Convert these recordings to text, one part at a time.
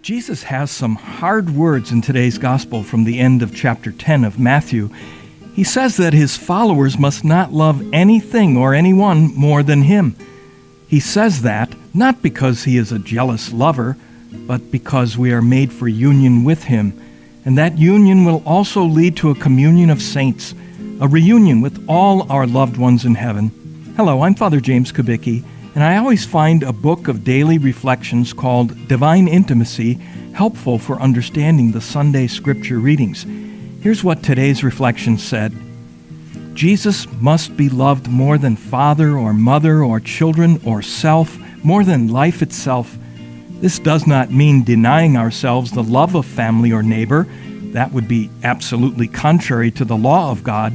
Jesus has some hard words in today's gospel from the end of chapter 10 of Matthew. He says that his followers must not love anything or anyone more than him. He says that not because he is a jealous lover, but because we are made for union with him. And that union will also lead to a communion of saints, a reunion with all our loved ones in heaven. Hello, I'm Father James Kubicki, and I always find a book of daily reflections called Divine Intimacy helpful for understanding the Sunday scripture readings. Here's what today's reflection said. Jesus must be loved more than father or mother or children or self, more than life itself. This does not mean denying ourselves the love of family or neighbor. That would be absolutely contrary to the law of God.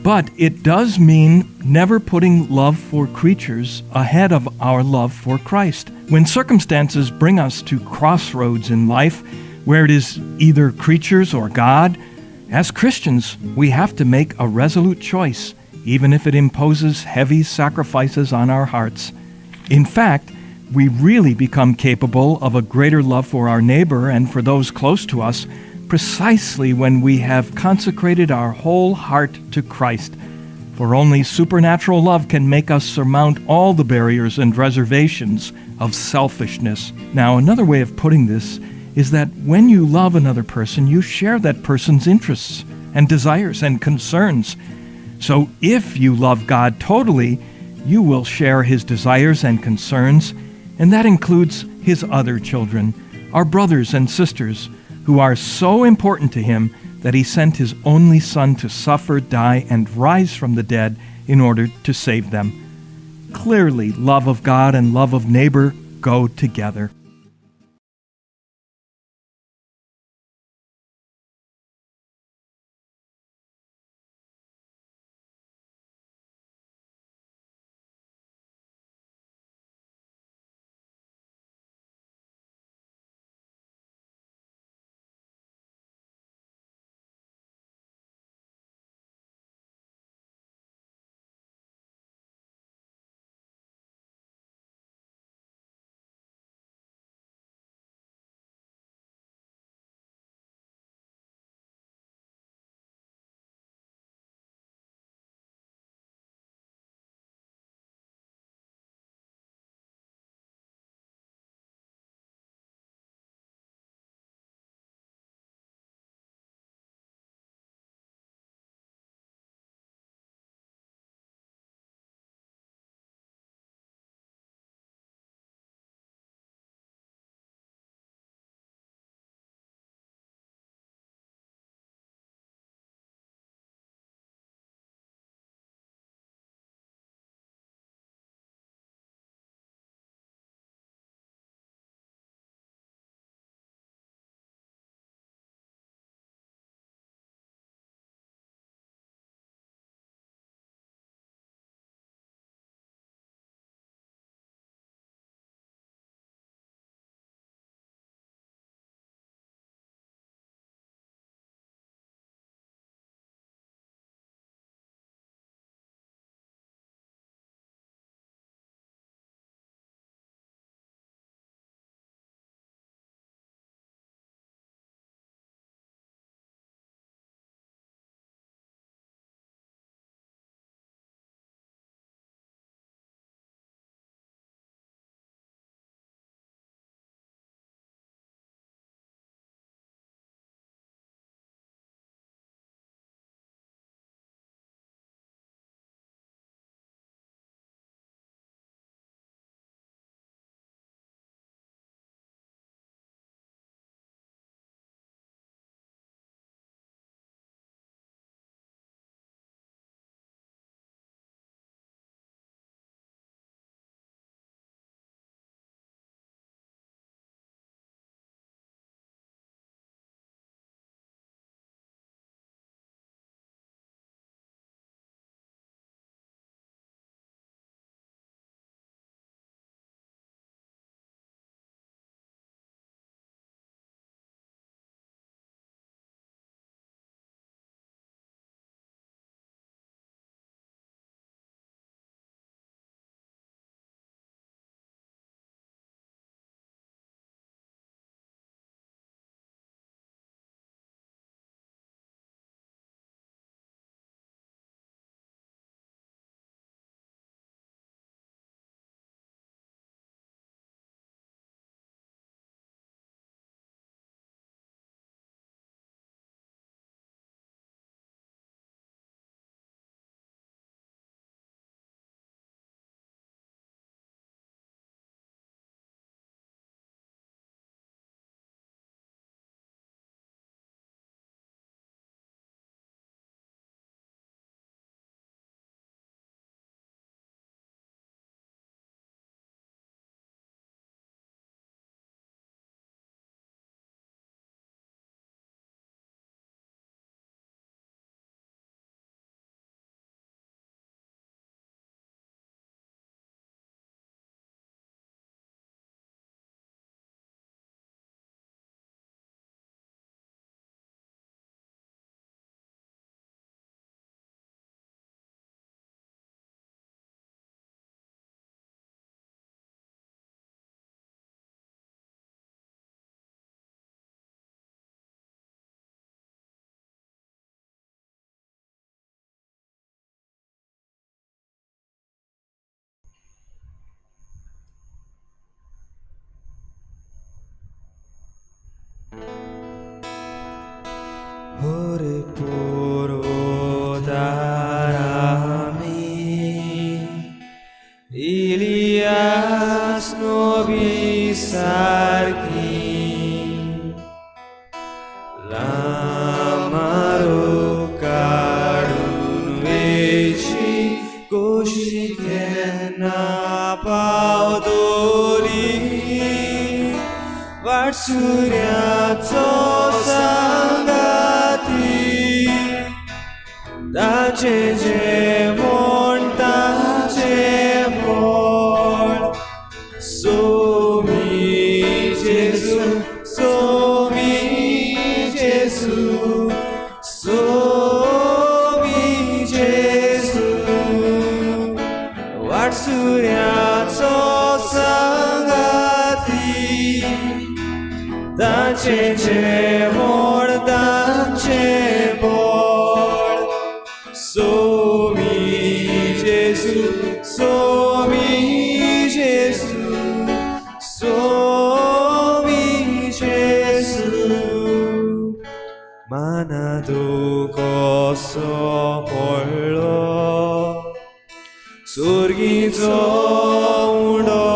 But it does mean never putting love for creatures ahead of our love for Christ. When circumstances bring us to crossroads in life, where it is either creatures or God, as Christians, we have to make a resolute choice, even if it imposes heavy sacrifices on our hearts. In fact, we really become capable of a greater love for our neighbor and for those close to us precisely when we have consecrated our whole heart to Christ. For only supernatural love can make us surmount all the barriers and reservations of selfishness. Now, another way of putting this is that when you love another person, you share that person's interests and desires and concerns. So if you love God totally, you will share his desires and concerns, and that includes his other children, our brothers and sisters, who are so important to him that he sent his only son to suffer, die, and rise from the dead in order to save them. Clearly, love of God and love of neighbor go together. पुरवतारामी Ilyas नबी सारखी लामारो काडून वेची कोशी केन्ना पावतली वाटसुऱ्याचो सांगाती ताचें जेवण ताचें बळ सोमी जेजू सोमी जेजू सोमी जेजू वाटसुऱ्याचो सांगाती ताचें जेवण ताचें बळ सोमी जेजू सोमी जेजू सोमी जेजू मानादो कसो पडलो सुर्गीचो उडो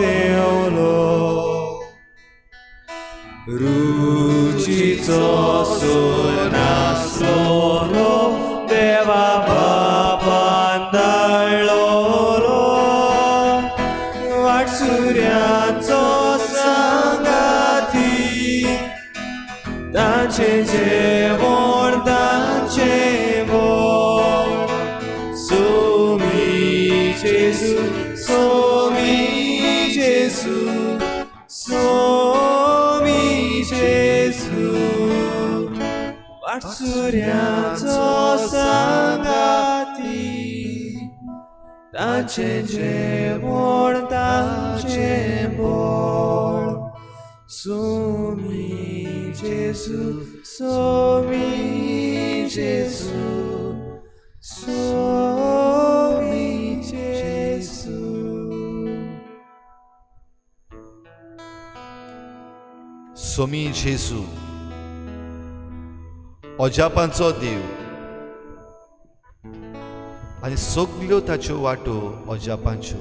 देंवलो रुचीचो सूर नासलोलो देवा बापान धाडलोलो वाटसुऱ्याचो सांगाती ताचें जेवण ताचें बळ सोमी जेजू सोमी जेजू सोमी जेजू वाटसुऱ्याचो सांगाती ताचें जेवण ताचें बळ सोमी जेजू सोमी जेजू सोमी जेजू. सोमी जेजू अजापांचो देव आनी सगल्यो ताच्यो वाटो अजापांच्यो.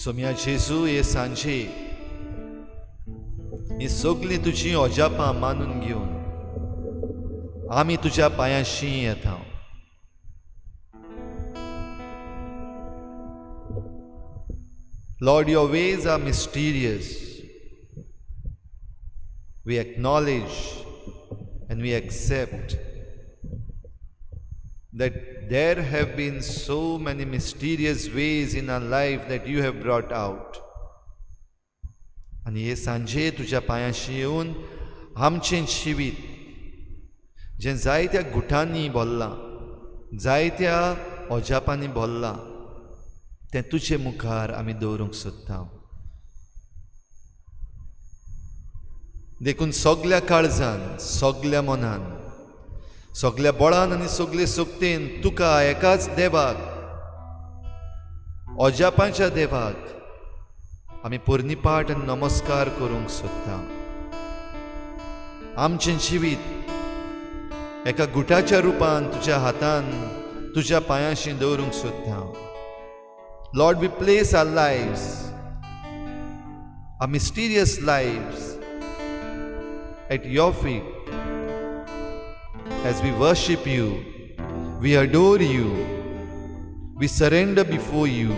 सोम्या जेजू हे सांजे ही सगळीं तुजी अजापां मानून घेवन आमी तुज्या पांयांशी येता. Lord, your ways are mysterious. We acknowledge and we accept that there have been so many mysterious ways in our life that you have brought out. आनी हे सांजे तुज्या पांयांशी येवन आमचें जिवीत जें जायत्या गुटांनी भरलां, जायत्या अजापांनी भरलां, तें तुजे मुखार आमी दवरूंक सोदता. देखून सगल्या काळजान, सगल्या मनान, सगल्या बळान आनी सगले शक्तीन तुका एकाच देवाक, अजापांच्या देवाक आमी पुर्णीपाठ आनी नमस्कार करूंक सोदता. आमचें जिवीत एका गुटाच्या रुपान तुज्या हातान, तुज्या पांयांशी दवरूंक सोदता. Lord, we place our lives, our mysterious lives, at your feet. As we worship you, we adore you, we surrender before you.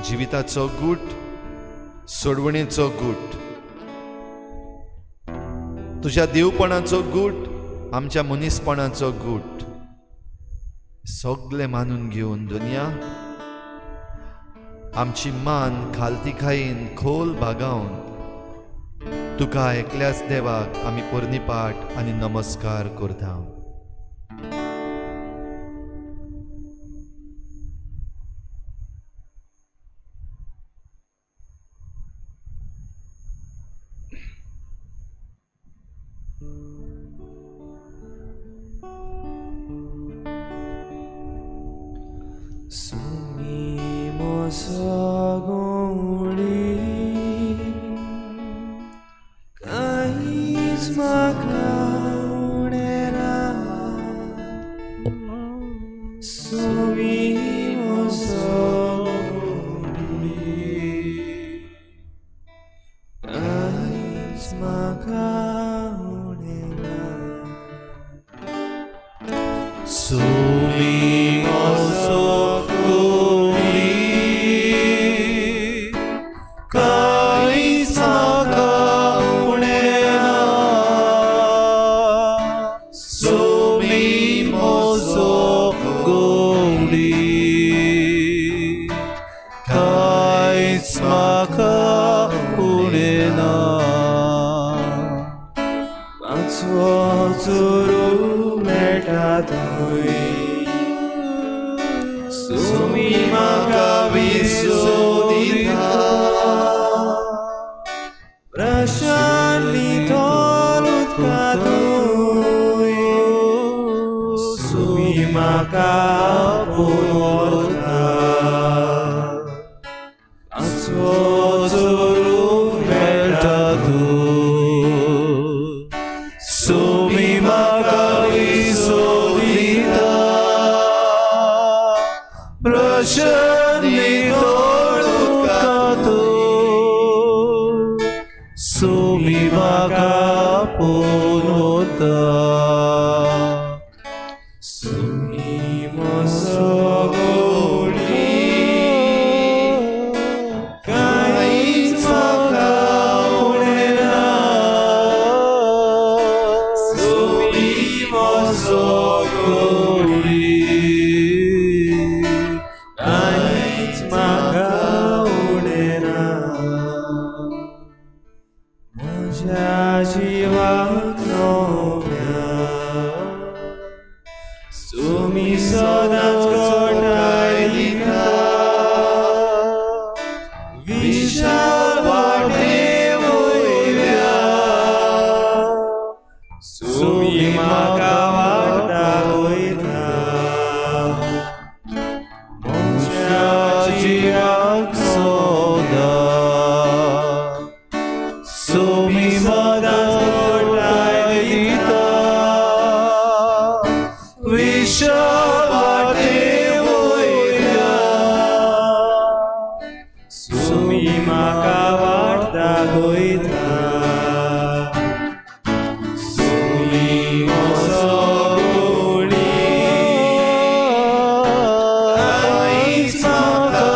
जिविताचो गूट, सोडवणेचो गूट, तुज्या देवपणाचो गूट, आमच्या मनीसपणाचो गूट, सगळे मानून घेवन दुनिया आमची मान खालती खायेन खोल बागावन तुका एकल्याच देवाक आमी पुर्णीपाठ आनी नमस्कार करता. Sumi moso कांयच म्हाका उणें ना. पांचवो चोरू मेळटा थंय, सुमी म्हाका विसव दिता. प्रशांत नितळ उदकांतूय, सुमी म्हाका पुनवता. पांचवो चोरू मेळटा थंय, सुमी म्हाका विसव दिता. प्रशांत नितळ उदकांतूय, सुमी म्हाका पुनवता. सुमी म्हजो गवळी, कांयच म्हाका उणें ना. सुमी म्हजो गवळी, कांयच म्हाका उणें ना. म्हज्या जिवाक नव्या, सुमी सदांच घटाय दिता. विशाल वाटे वयल्या, सुमी म्हाका वाट दाखयता. म्हज्या जिवाक सदां, सुमी सदांच घटाय दिता. विशाल वाटे वयल्या, सुमी म्हाका वाट दाखयता. सुमी म्हजो गवळी, कांयच म्हाका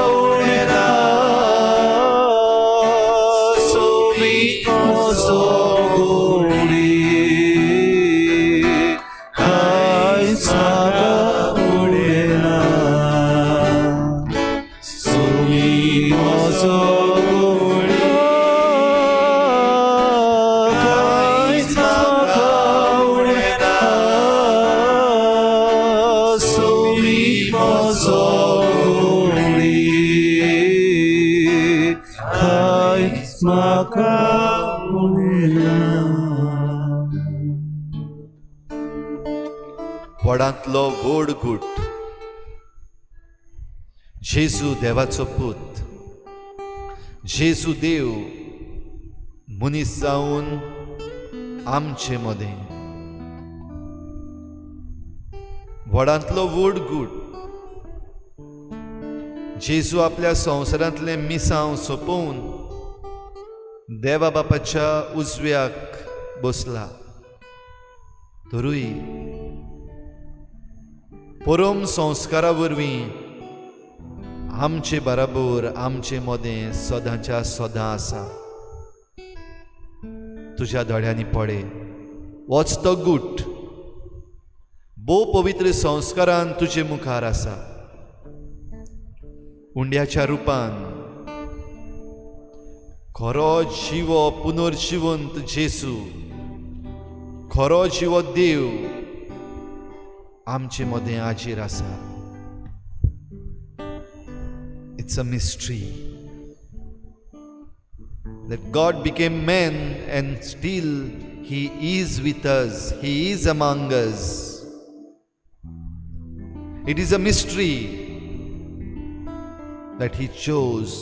उणें ना. सुमी म्हजो गवळी, कांयच म्हाका उणें ना. सुमी म्हजो गवळी, कांयच म्हाका उणें ना. सुमी म्हजो गवळी, कांयच म्हाका उणें ना. व्हडांतलो व्हड गूट, जेजू देवाचो पूत, जेजू देव मनीस जावन आमचे मदें. व्हडांतलो व्हड गूट, जेजू आपल्या संवसारांतलें मिसांव सोंपोवन देवा बापाच्या उजव्याक बसला, तरूय परम संस्कारा वरवीं आमचे बराबर आमचे मदें सदांच्या सदां आसा. तुज्या दोळ्यांनी पळय, वच तो गूट भोव पवित्र संस्कारान तुजे मुखार आसा. उंड्याच्या रुपान खरो जिवो पुनर्जिवंत जेजू, खरो जिवो देव आमचे मदें हाजीर आसा. It's a mystery that God became man and still He is with us, He is among us. It is a mystery that He chose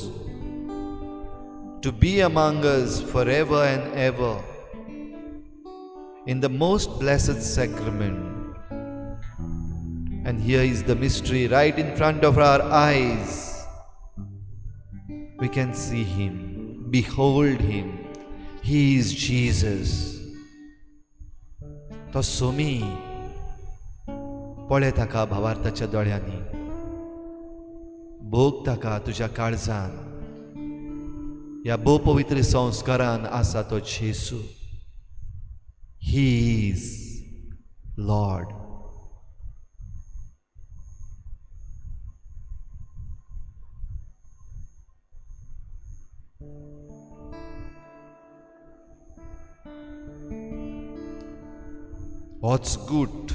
to be among us forever and ever in the most blessed sacrament. And here is the mystery right in front of our eyes. We can see Him, behold Him. He is Jesus. तो सोमी, पळय ताका भावार्थाच्या दोळ्यांनी, भोग ताका तुज्या काळजान. ह्या भोव पवित्र संस्कारान आसा तो जेजू. He is Lord. होच गूट,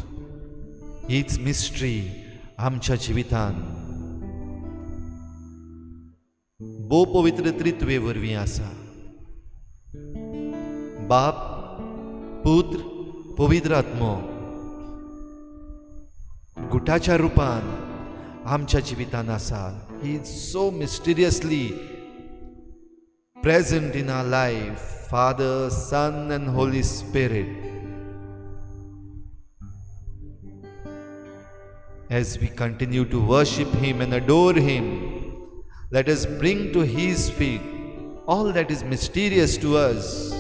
हीच मिस्ट्री आमच्या जिवितान भोव पवित्र त्रित्वे वरवीं आसा. बाप, पुत्र, पवित्र आत्मो गुटाच्या रुपान आमच्या जिवितान आसा. He is so mysteriously present in our life, Father, Son and Holy Spirit. As we continue to worship Him and adore Him, let us bring to His feet all that is mysterious to us.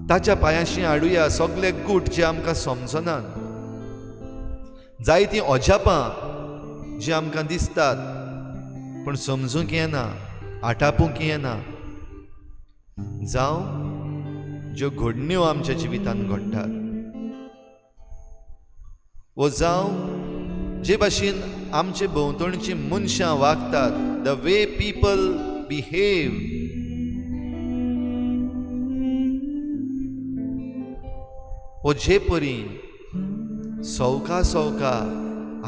ताच्या पांयांशी हाडुया सगळे गूट जे आमकां समजनात, जायतीं अजापां जी आमकां दिसतात पूण समजूंक येना, आटापूंक येना, जावं ज्यो घडण्यो आमच्या जिवितांत घडटात, वो जावं जे भाशेन आमचे भोंवतणची मनशां वागतात, the way people behave, वो जे परी सवका सवका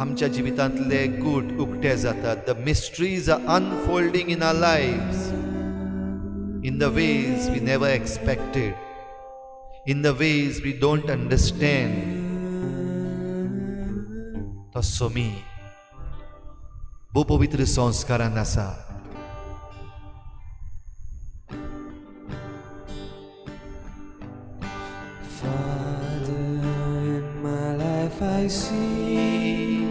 आमच्या जिवितांतले गूट उक्ते जातात. The mysteries are unfolding in our lives in the ways we never expected, in the ways we don't understand. तो सोमी भोव पवित्र संस्कारान आसा. Father, in my life I see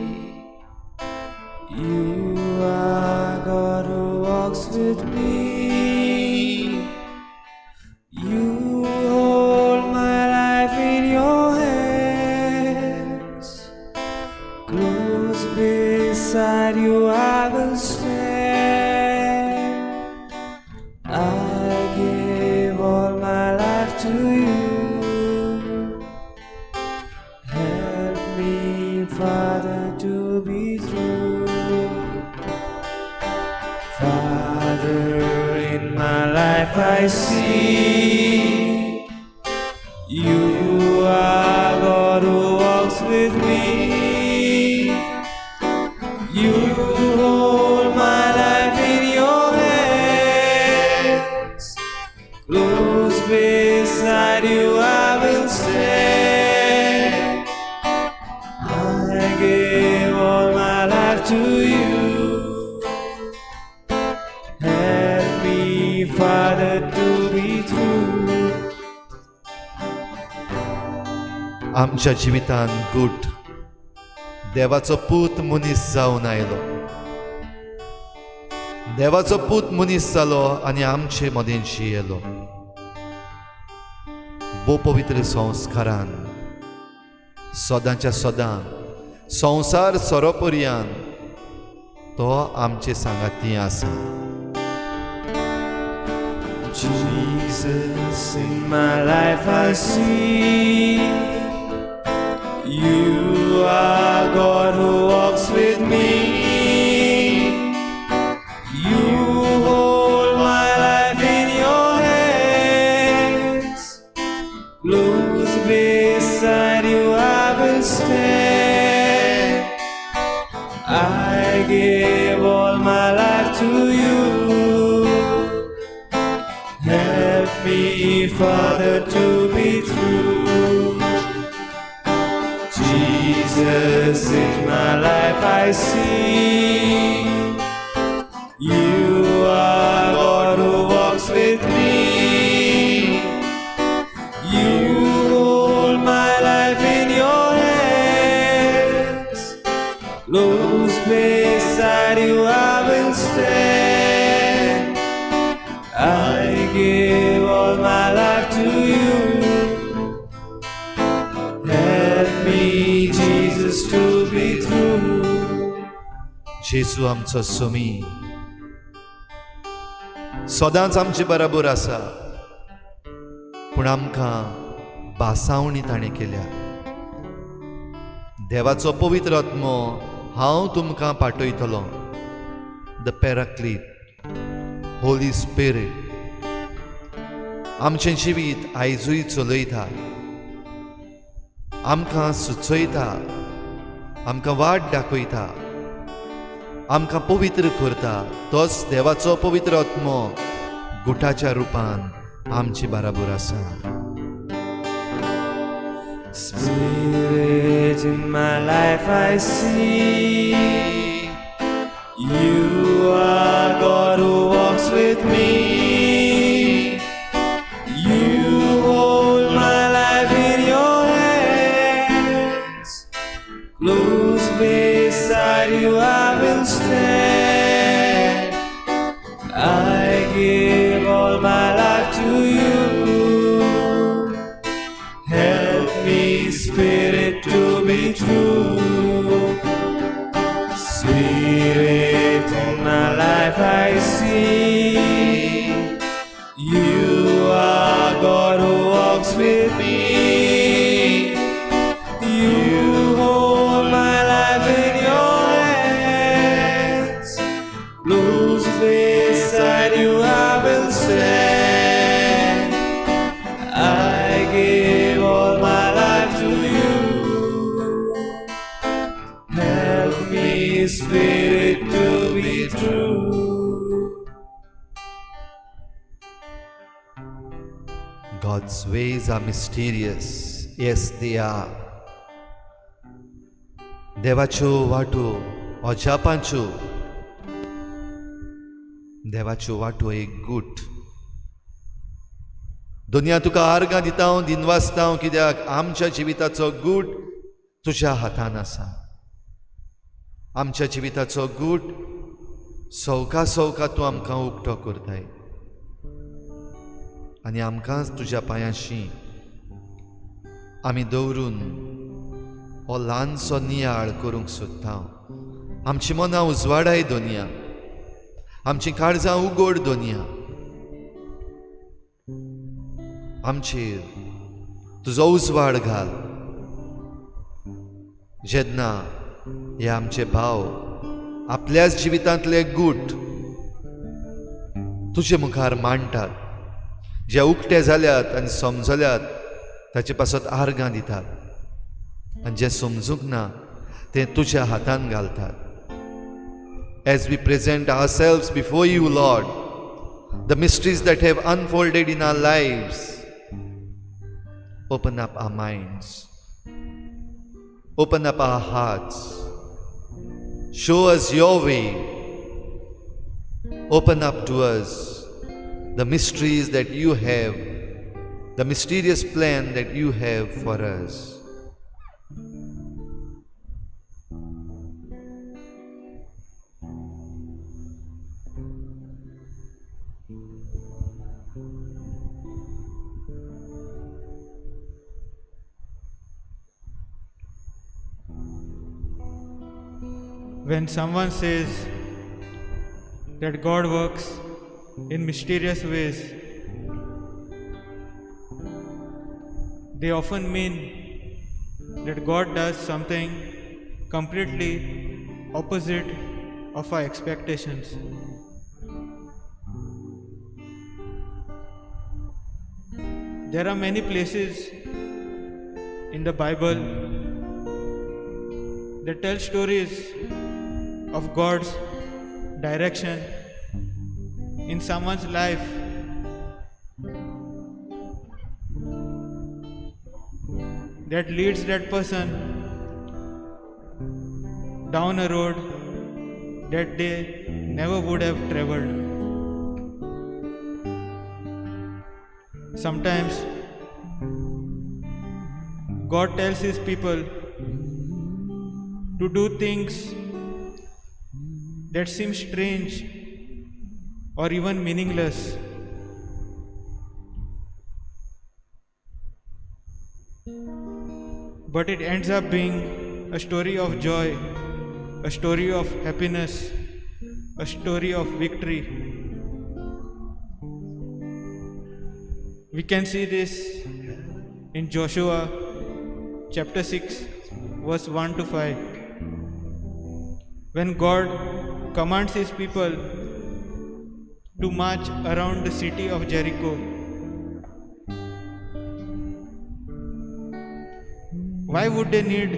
you are God who walks with me. You hold my life in your hands. Close beside you I will stand. I give all my life to you. Help me, Father, to be true. Father, in my life I see you are God who walks with me. You hold my life in your hands. Close beside you I will stand. I give all my life to you. Help me, Father, to be true. आमच्या जिवितान गूट देवाचो पूत मनीस जावन आयलो, देवाचो पूत मनीस जालो आनी आमचे मदेंशी येलो. भोव पवित्र संस्कारान सदांच्या सदां संवसार सोरोपर्यान तो आमचे सांगाती आसा. Jesus, in my life I see you are God who walks with me. You hold my life in your hands. Close beside you I will stand. I give all my life to you. Help me, Father, to be true. Jesus, in my life I see you are God who walks with me. You hold my life in your hands. Close beside you I will stand. I give all my life to you. Help me, Jesus, to be true. जेजू आमचो सोमी सदांच आमचे बराबर आसा, पूण आमकां भासावणी ताणें केल्या. देवाचो पवित्र आत्मो हांव तुमकां पाठयतलो, the पॅराक्लीट. होली स्पिरीट आमचें जिवीत आयजूय चलयता, आमकां सुचयता, आमकां वाट दाखयता, आमकां पवित्र करता. तोच देवाचो पवित्र आत्मो गुटाच्या रुपान आमचे बराबर आसा. Spirit, in my life I see you are God who walks with me. You hold my life in your hands. Close beside you I will stand. I give all my life to you. Help me, Spirit, to be true. Spirit, in my life I see you are God who walks with me. You hold my life in your hands. Close beside you I will stand. I give all my life to you. Help me, Spirit, to be true. God's ways are mysterious. Yes, they are. देवाच्यो वाटो अजापांच्यो, देवाच्यो वाटो एक गूट. दुनिया तुका आर्गां दिता हांव, दिनवासता हांव, कित्याक आमच्या जिविताचो गूट तुज्या हातान आसा. आमच्या जिविताचो गूट सवका सवका तूं आमकां उक्तो करताय आनी आमकांच तुज्या पांयांशी आमी दवरून हो ल्हानसो नियाळ करूंक सोदता. आमची मनां उजवाडाय दोनया, आमचीं काळजां उगड दोनया, आमचेर तुजो उजवाड घाल. जेन्ना हे आमचे भाव आपल्याच जिवितांतले गूट तुजे मुखार मांडटात, जे उक्ते जाल्यात आनी समजल्यात ताचे पासत आर्गां दितात आनी जें समजूंक ना तें तुज्या हातान घालतात. As we present ourselves before you, Lord, the mysteries that have unfolded in our lives, open up our minds, open up our hearts, show us your way, open up to us the mysteries that you have, the mysterious plan that you have for us. When someone says that God works in mysterious ways, they often mean that God does something completely opposite of our expectations. There are many places in the Bible that tell stories of God's direction in someone's life that leads that person down a road that they never would have traveled. Sometimes God tells His people to do things that seem strange or even meaningless. But it ends up being a story of joy, a story of happiness, a story of victory. We can see this in Joshua chapter 6, verse 1 to 5. When God commands His people to march around the city of Jericho. Why would they need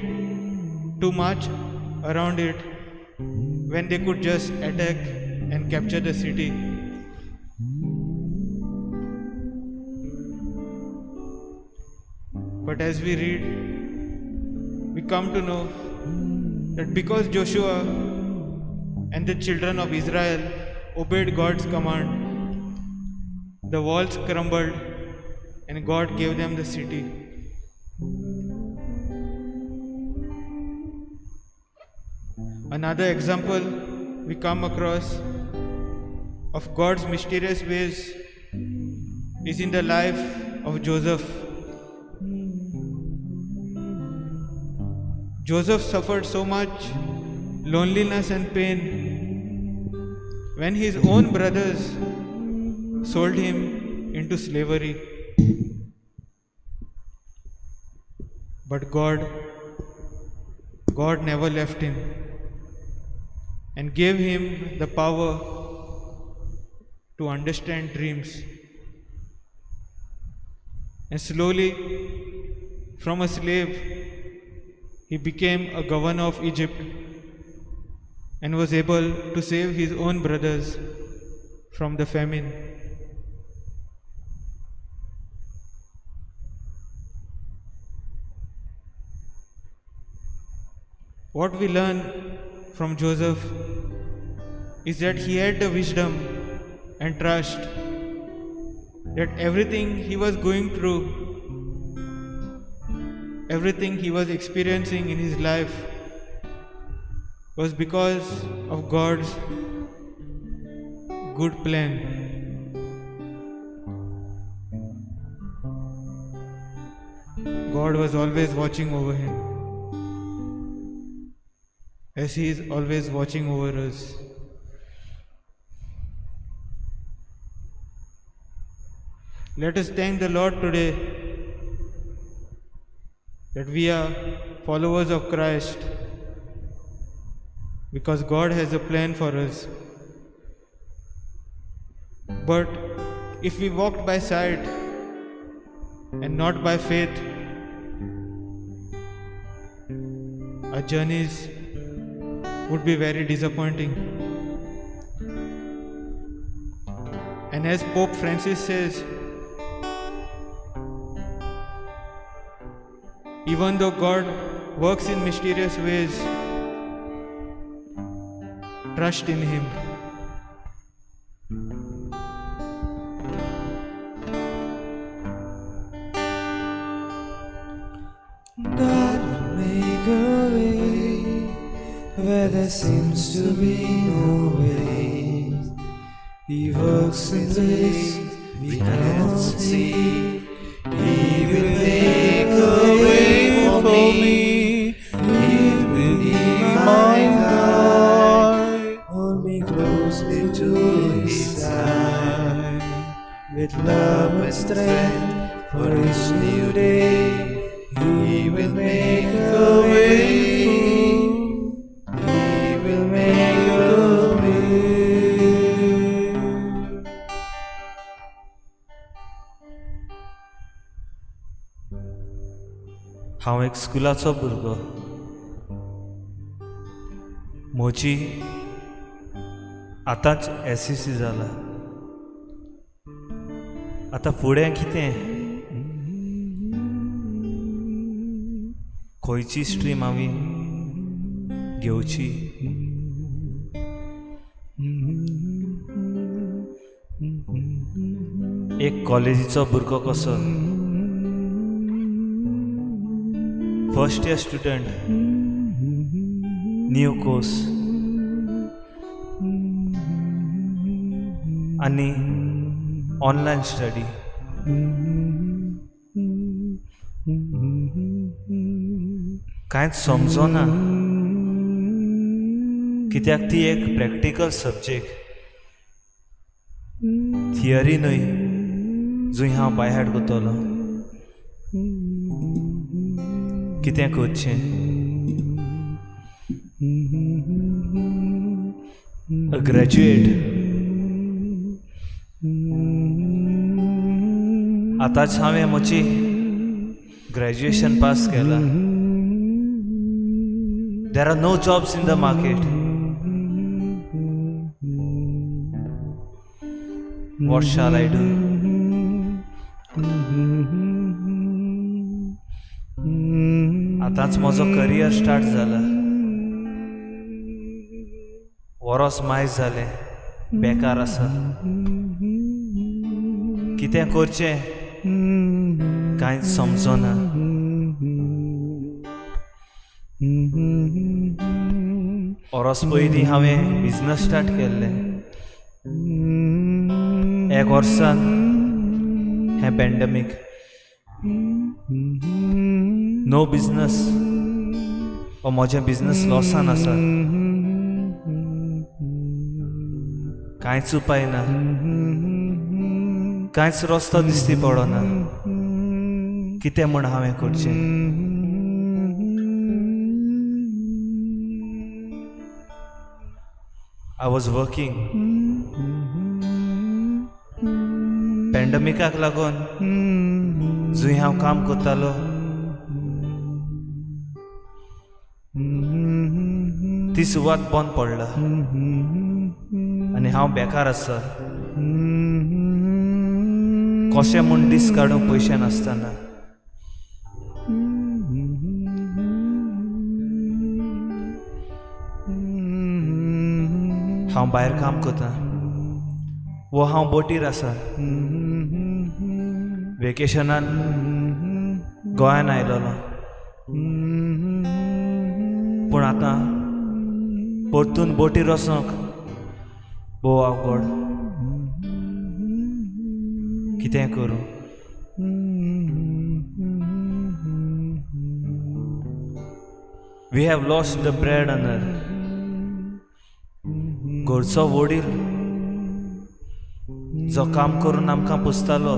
to march around it when they could just attack and capture the city? But as we read, we come to know that because Joshua and the children of Israel obeyed God's command, the walls crumbled and God gave them the city. Another example we come across of God's mysterious ways is in the life of Joseph. Joseph suffered so much loneliness and pain when his own brothers sold him into slavery. But God never left him and gave him the power to understand dreams. And slowly, from a slave, he became a governor of Egypt and was able to save his own brothers from the famine. What we learn from Joseph is that he had the wisdom and trust that everything he was going through, everything he was experiencing in his life was because of God's good plan. God was always watching over him, as he is always watching over us. Let us thank the Lord today that we are followers of Christ, because God has a plan for us. But if we walked by sight and not by faith, our journeys would be very disappointing. And as Pope Francis says, even though God works in mysterious ways, trust in Him. God will make a way where there seems to be no way. He works in ways we cannot see. He will make a way for me. He will be my guide. Hold me closely to His side. With love and strength for each new day, He will make a way. He will make a way. हांव एक स्कुलाचो भुरगो. म्हजी आतांच SSC जाला. आतां फुडें कितें, खंयची स्ट्रीम हांवें घेवची? एक कॉलेजीचो भुरगो कसो, first year student, new course, आनी ऑनलायन स्टडी. कांयच समजना, कित्याक ती एक प्रॅक्टिकल सब्जेक्ट, थियरी न्हय जंय हांव बायहार्ट करतलो. कितें करचें? A graduate आतांच हांवें म्हजी ग्रॅज्युएशन पास केलां. There are no jobs in the market. What shall I do? आतांच म्हजो करियर स्टार्ट जाला. वरोस मायज जालें, बेकार आसा. कितें करचें कांयच समजना. वरोस पयलीं हांवें बिजनस स्टार्ट केल्लें. एक वर्सान हें पॅन्डेमीक, नो बिजनस, ओ म्हजें बिजनस लॉसान आसा. कांयच उपाय ना, कांयच रस्तो दिश्टी पडना. कितें म्हूण हांवें करचें? I was working. पॅन्डेमिकाक लागून जंय हांव काम करतालो ती सुवात बंद पडला आनी हांव बेकार आसा. कशें म्हूण दीस काडूंक पयशे नासतना. हांव भायर काम करता वो हांव बोटीर आसा. वेकेशनान गोंयान आयलोलो, पूण आतां परतून बोटीर वचोंक भोव अवघड. कितें करूं? We have lost the bread earner. घरचो वडील जो काम करून आमकां पोसतालो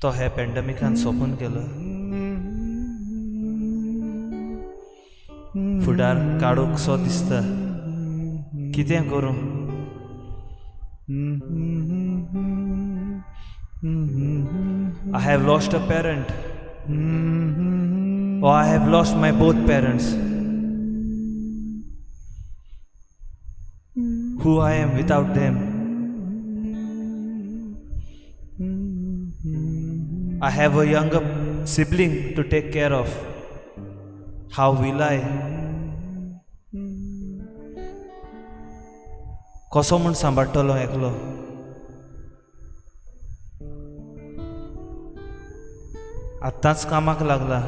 तो हे पॅन्डेमिकान सोंपून गेलो. फुडार काडूंक सो दिसता. कितें करूं? I have lost a parent. Oh, I have lost my both parents. Who I am without them? I have a younger sibling to take care of. How will I? कसो म्हूण सांबाळटलो एकलो? आत्तांच कामाक लागला,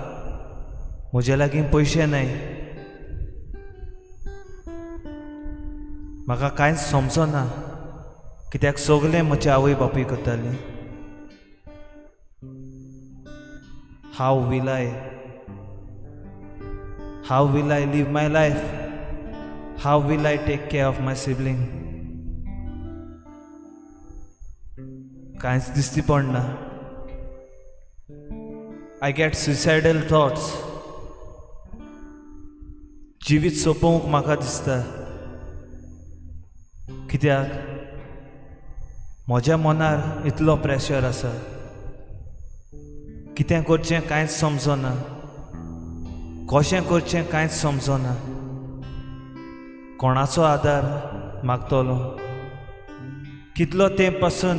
म्हजे लागीं पयशे नाय, म्हाका कांयच समजना कित्याक सगलें म्हजे आवय बापूय करताली. How will I? How will I live my life? How will I take care of my sibling? कांयच दिश्टी पडना. I get suicidal thoughts. जिवीत सोंपोवंक म्हाका दिसता कित्याक म्हज्या मनार इतलो प्रेशर आसा. कितें करचें कांयच समजना, कशें करचें कांयच समजना. कोणाचो आदार मागतलो? कितलो तेंप पासून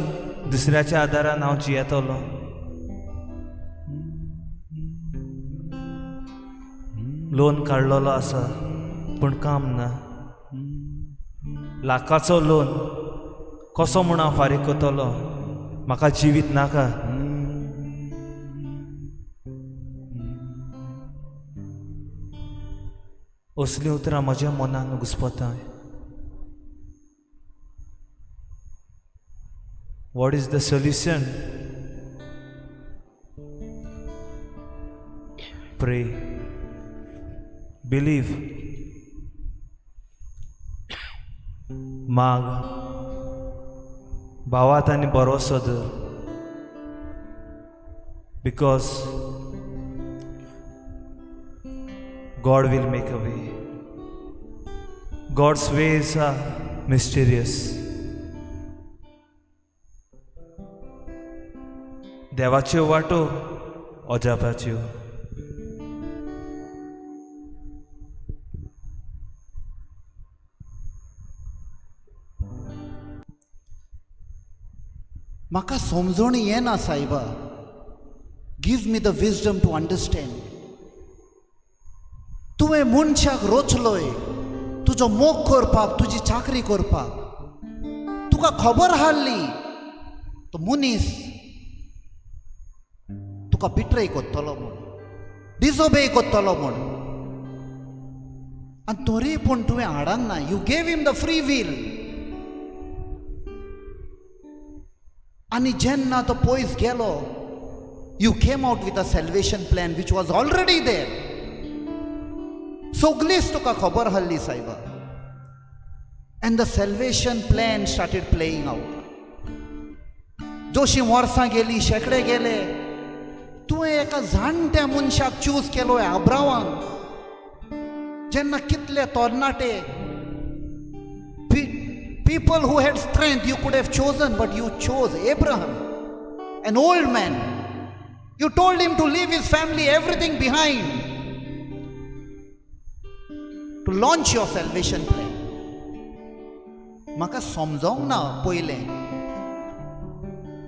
दुसऱ्याच्या आदारान हांव जियेतलो? लोन काडलेलो आसा पूण काम ना. लाखाचो लोन कसो म्हूण हांव फारीक करतलो? म्हाका जिवीत नाका. असलीं उतरां म्हज्या मनान घुस्पता. What is the solution? Pray, believe, माग, भावात आनी भरोसो धर. Because God will make a way. God's ways are mysterious. देवाच्यो वाटो अजापाच्यो. म्हाका समजणी येना सायबा. Give me the wisdom to understand. तुवें मनशाक रोचलोय तुजो मोग करपाक, तुजी चाकरी करपाक. तुका खबर हाडली तो मनीस तुका बिट्रे करतलो म्हूण, डिसोबे करतलो म्हूण, आनी तरी पूण तुवें हाडूंक ना. You gave him the free will. आनी जेन्ना तो पयस गेलो, you came out with a salvation plan which was already there. सगलीच तुका खबर आहली सायबा. And the salvation plan started playing out. जशीं वर्सां गेली, शेंकडे गेले, तुवें एका जाणट्या मनशाक चूज केलो, आब्रावांक. जेन्ना कितले तरणाटे, people who had strength, you could have chosen, but you chose Abraham, an old man. You told him to leave his family, everything behind, to launch your salvation plan. म्हाका समजोंक ना पयलें,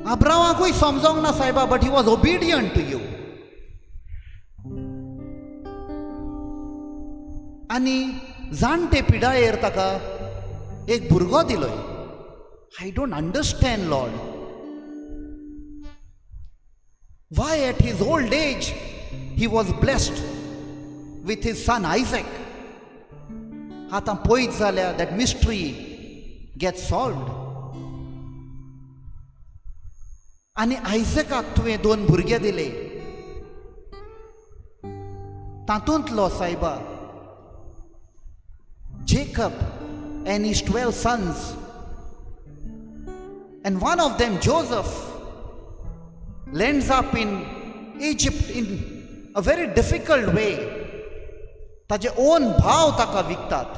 आब्रावाकूय समजोंक ना सायबा, but he was obedient to you. आनी जाणटे पिडायेर ताका एक भुरगो दिलोय. I don't understand Lord, why at his old age he was blessed with his son Isaac. आतां पळयत जाल्यार that mystery get solved. आनी आयजकाक तुवें दोन भुरगे दिले, तातूंतलो सायबा Jacob and his 12 sons, and one of them, Joseph, lands up in Egypt in a very difficult way. ताजे ओन भाव ताका विकतात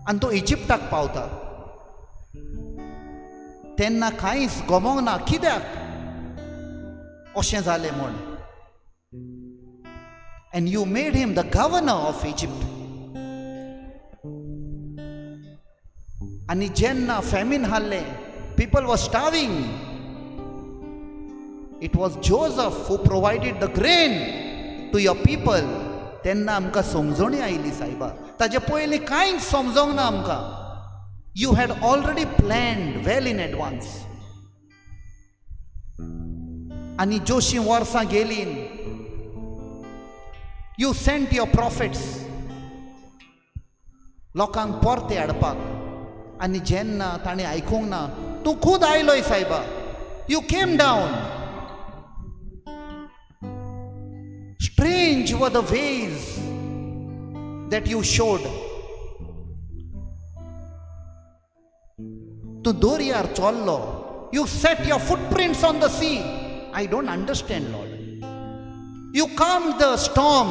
आनी तो इजिप्ताक पावता. तेन्ना कांयच गमोंक ना कित्याक अशें जालें म्हूण. And you made him the governor of Egypt. आनी जेन्ना फॅमीन हाडलें, people was starving, it was Joseph who provided the grain to your people. तेन्ना आमकां समजणी आयली सायबा. ताजे पयलीं कांयच समजोंक ना आमकां. You had already planned well in advance. आनी जोशीं वर्सां गेलीं, you sent your prophets लोकांक परते हाडपाक. आनी जेन्ना ताणें आयकूंक ना, तूं खूद आयलोय सायबा. You came down. Strange were the ways that you showed. तूं दर्यार चल्लो. You set your footprints on the sea. I don't understand Lord. You calmed the storm.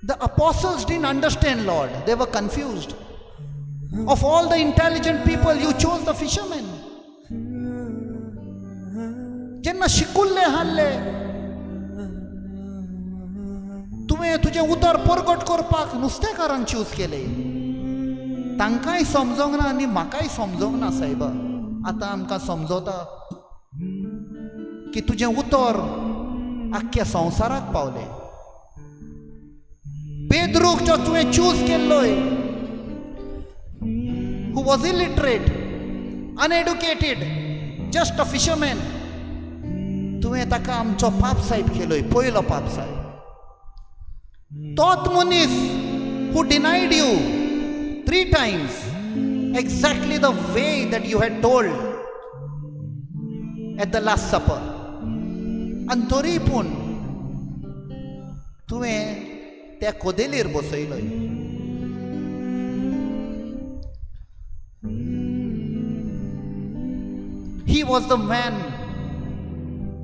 The apostles didn't understand Lord. They were confused. Of all the intelligent people, you chose the fishermen. जेन्ना शिकुल्ले हाडले तुवें तुजें उतर परगट करपाक नुस्तेकारांक choose केले. तांकांय समजोंक ना आनी म्हाकाय समजोंक ना सायबा. आतां आमकां समजता की तुजें उतर आख्ख्या संवसाराक पावलें. पेद्रूक जो तुवें choose केल्लोय, who was illiterate, uneducated, just a fisherman, तुवें ताका आमचो पाप सायब केलोय, पयलो पाप सायब. तोच मनीस who denied you 3 times, exactly the way that you had told at the last supper. आनी तरी पूण तुवें त्या कोदेलीर बसयलोय. He was the man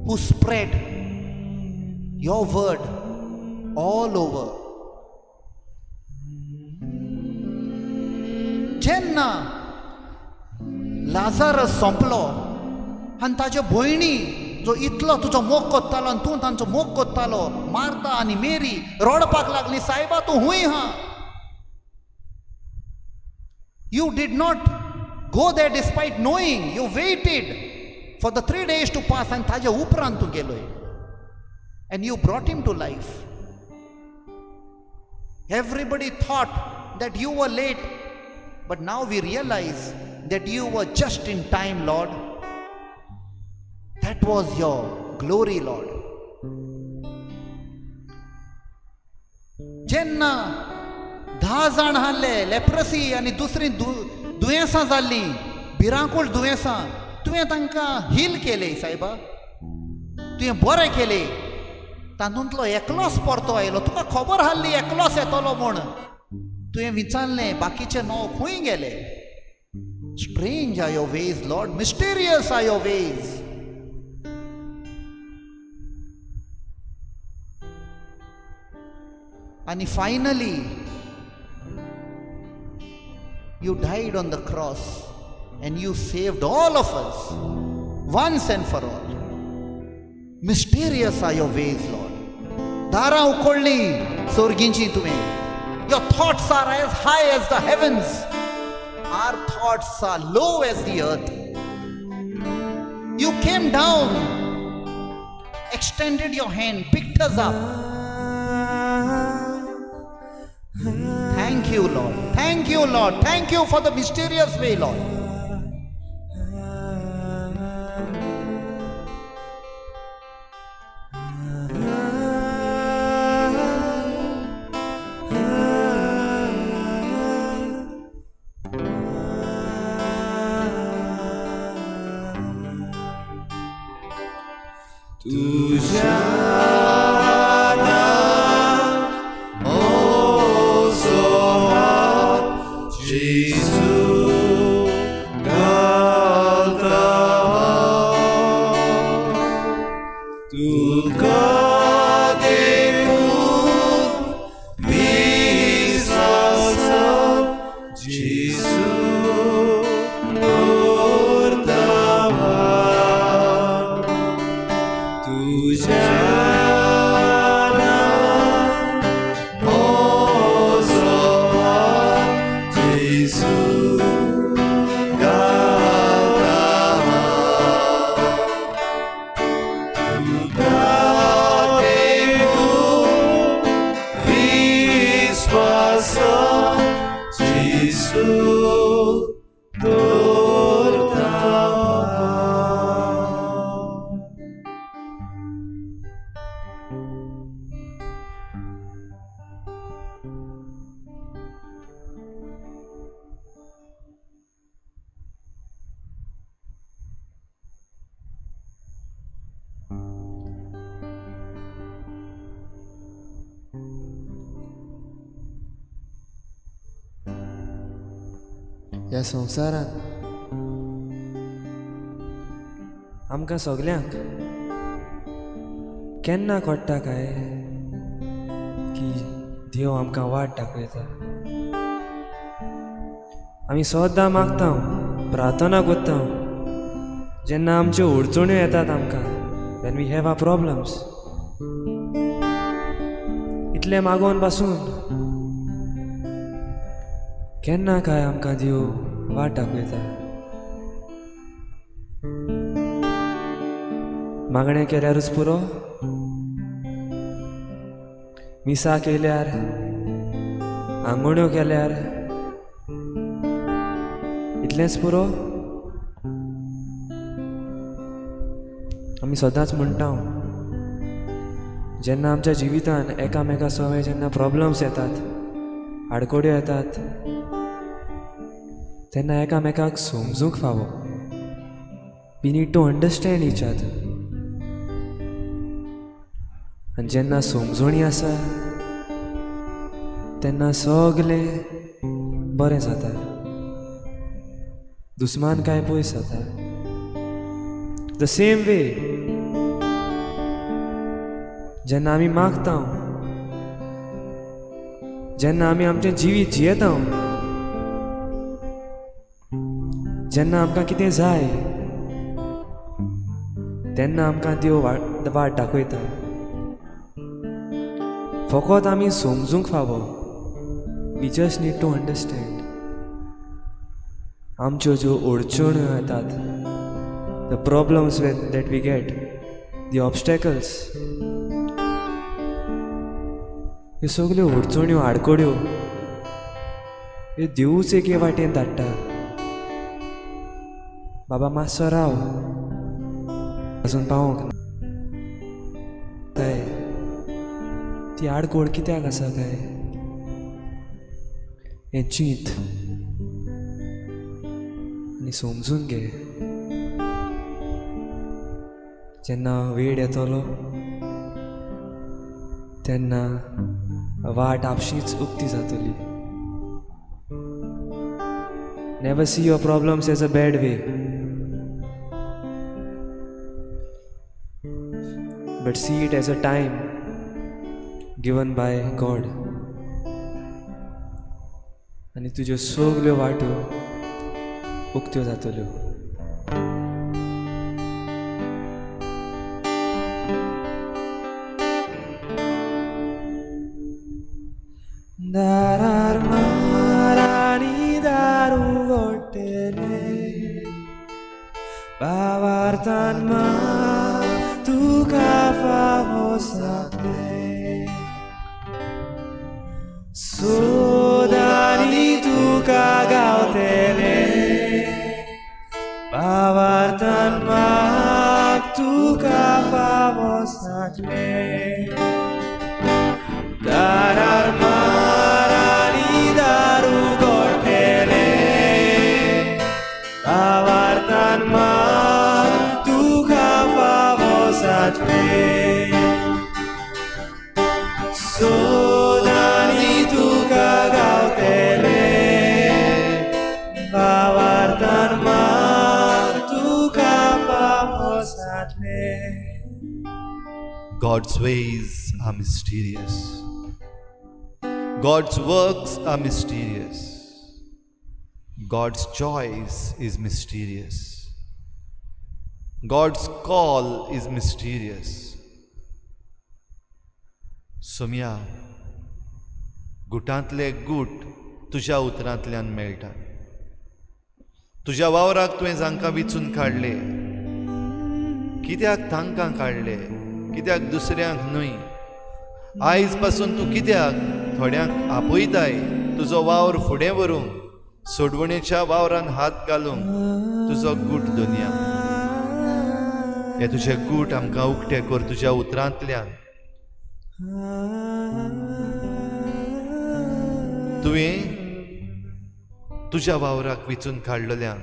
who spread your word all over. जेन्ना लाजारस सोंपलो, आनी ताज्यो भयणी जो इतलो तुजो मोग कोत्तालो आनी तूं तांचो मोग कोत्तालो, मार्ता आनी मेरी रडपाक लागली, सायबा तूं हूंय हा. You did not go there despite knowing. You waited for the 3 days to pass आनी ताजे उपरांत तूं गेलोय. And you brought him to life. Everybody thought that you were late, but now we realize that you were just in time, Lord. That was your glory, Lord. जेन्ना 10 जाण हाडले leprosy आनी दुसरी दुयेंसां जाल्लीं, भिरांकूळ दुयेंसां, तुवें तांकां हील केले सायबा, तुवें बरें केलें. तातूंतलो एकलोच परतो आयलो, तुका खबर आहली एकलोच येतलो म्हूण. तुवें विचारलें बाकीचे 9 खंय गेले? Strange are your ways, Lord, mysterious are your ways. आनी finally you died on the cross and you saved all of us once and for all. Mysterious are your ways, Lord. दारां उखडलीं सोर्गींची तुवें. Your thoughts are as high as the heavens. Our thoughts are low as the earth. You came down, extended your hand, picked us up. Thank you, Lord. Thank you, Lord. Thank you for the mysterious way, Lord. ह्या संवसारांत आमकां सगल्यांक केन्ना कळटा काय की देव आमकां वाट दाखयता. आमी सदां मागता, प्रार्थना करता. जेन्ना आमच्यो अडचण्यो येतात आमकां, when we have our problems, इतलें मागोवन पासून केन्ना काय आमकां देव वाट दाखयता. मागणें केल्यारूच पुरो, मिसां केल्यार, आंगोण्यो केल्यार इतलेंच पुरो? आमी सदांच म्हणटा, जेन्ना आमच्या जिवितान एकामेका सवय जेन्ना प्रॉब्लम्स येतात, आडकोड्यो येतात, तेन्ना एकामेकाक समजूंक फावो. We need to understand each other. आनी जेन्ना समजणी आसा तेन्ना सगलें बरें जाता, दुस्मान कांय पयस जाता. The same way जेन्ना आमी मागता, जेन्ना आमी आमचें जिवीत जियेता, जेन्ना आमकां कितें जाय तेन्ना आमकां देव वाट दाखयता. फकत आमी समजूंक फावो. We just need to understand. आमच्यो ज्यो अडचण्यो येतात, the problems that we get, the obstacles, ह्यो सगल्यो अडचण्यो आडखळ्यो ह्यो देवूच एके वाटेन धाडटा. बाबा मातसो राव, अजून पावोंक ना काय, ती आडखळ कित्याक आसा काय हें चींत आनी समजून घे. जेन्ना वेळ येतलो तेन्ना वाट आपशीच उक्ती जातली. Never see your problems as a bad way, but see it as a time given by God. आनी तुज्यो सगल्यो वाट्यो उक्त्यो जातल्यो. दारार मारानी दार उगडटले, भावार्थान तुका फावो जातलें, सोदानी तुका गावतले, भावार्थान तुका फावो जातलें. दारार मारानी दार उगडटले, भावार्थान तुका फावो जातलें, सोदानी तुका गावतले, भावार्थान तुका फावो जातलें. God's ways are mysterious. God's works are mysterious. God's choice is mysterious. God's call is mysterious. Saumya, गुटांतले गूट तुज्या उतरांतल्यान मेळटा. तुज्या वावराक तुवें जांकां विचून काडले, कित्याक तांकां काडले, कित्याक दुसऱ्यांक न्हय? आयज पासून तूं कित्याक थोड्यांक आपयताय तुजो वावर फुडें व्हरूंक, सोडवणेच्या वावरान हात घालूंक तुजो गूट दुनिया. हे तुजे गूट आमकां उक्ते कर तुज्या उतरांतल्यान. तुवें तुज्या वावराक विचून काडलेल्यांक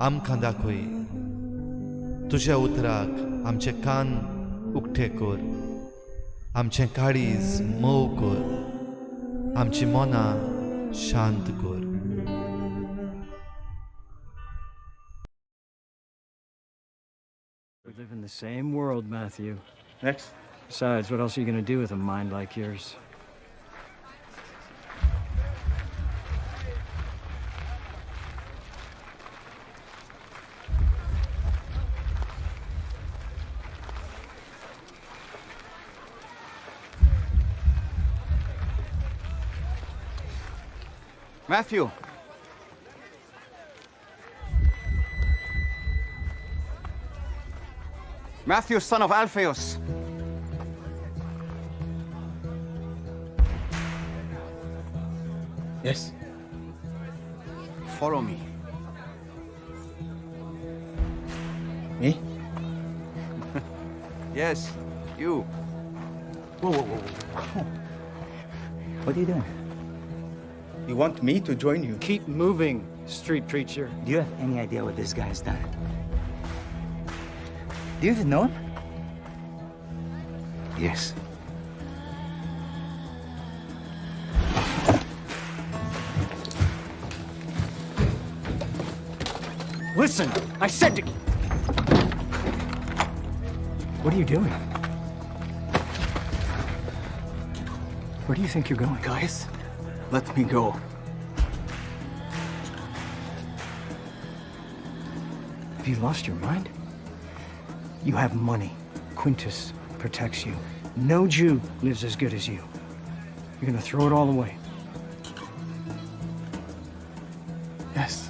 आमकां दाखय. तुज्या उतराक आमचे कान उक्ते कर, आमचें काळीज मोव कर, आमची मनां शांत कर. We live in the same world, Matthew. Next. Besides, what else are you going to do with a mind like yours? Matthew. Matthew, son of Alphaeus. Yes? Follow me. Me? Yes, you. Whoa, whoa, whoa, whoa. What are you doing? You want me to join you? Keep moving, street preacher. Do you have any idea what this guy's done? Do you even know him? Yes. Listen, I said to... What are you doing? Where do you think you're going? Guys, let me go. Have you lost your mind? You have money. Quintus protects you. No Jew lives as good as you. You're gonna throw it all away. Yes.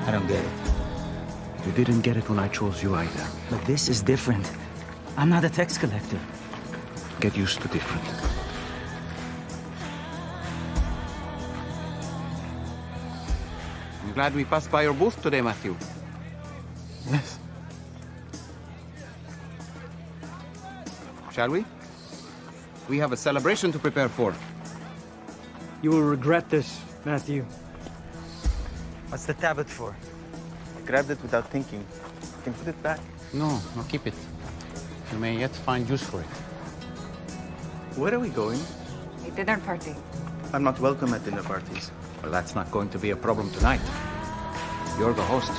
I don't get it. You didn't get it when I chose you either. But this is different. I'm not a tax collector. Get used to different. I'm glad we passed by your booth today, Matthew. Yes. Shall we? We have a celebration to prepare for. You will regret this, Matthew. What's the tablet for? I grabbed it without thinking. You can put it back. No, keep it. You may yet find use for it. Where are we going? A dinner party. I'm not welcome at dinner parties. Well, that's not going to be a problem tonight. You're the host.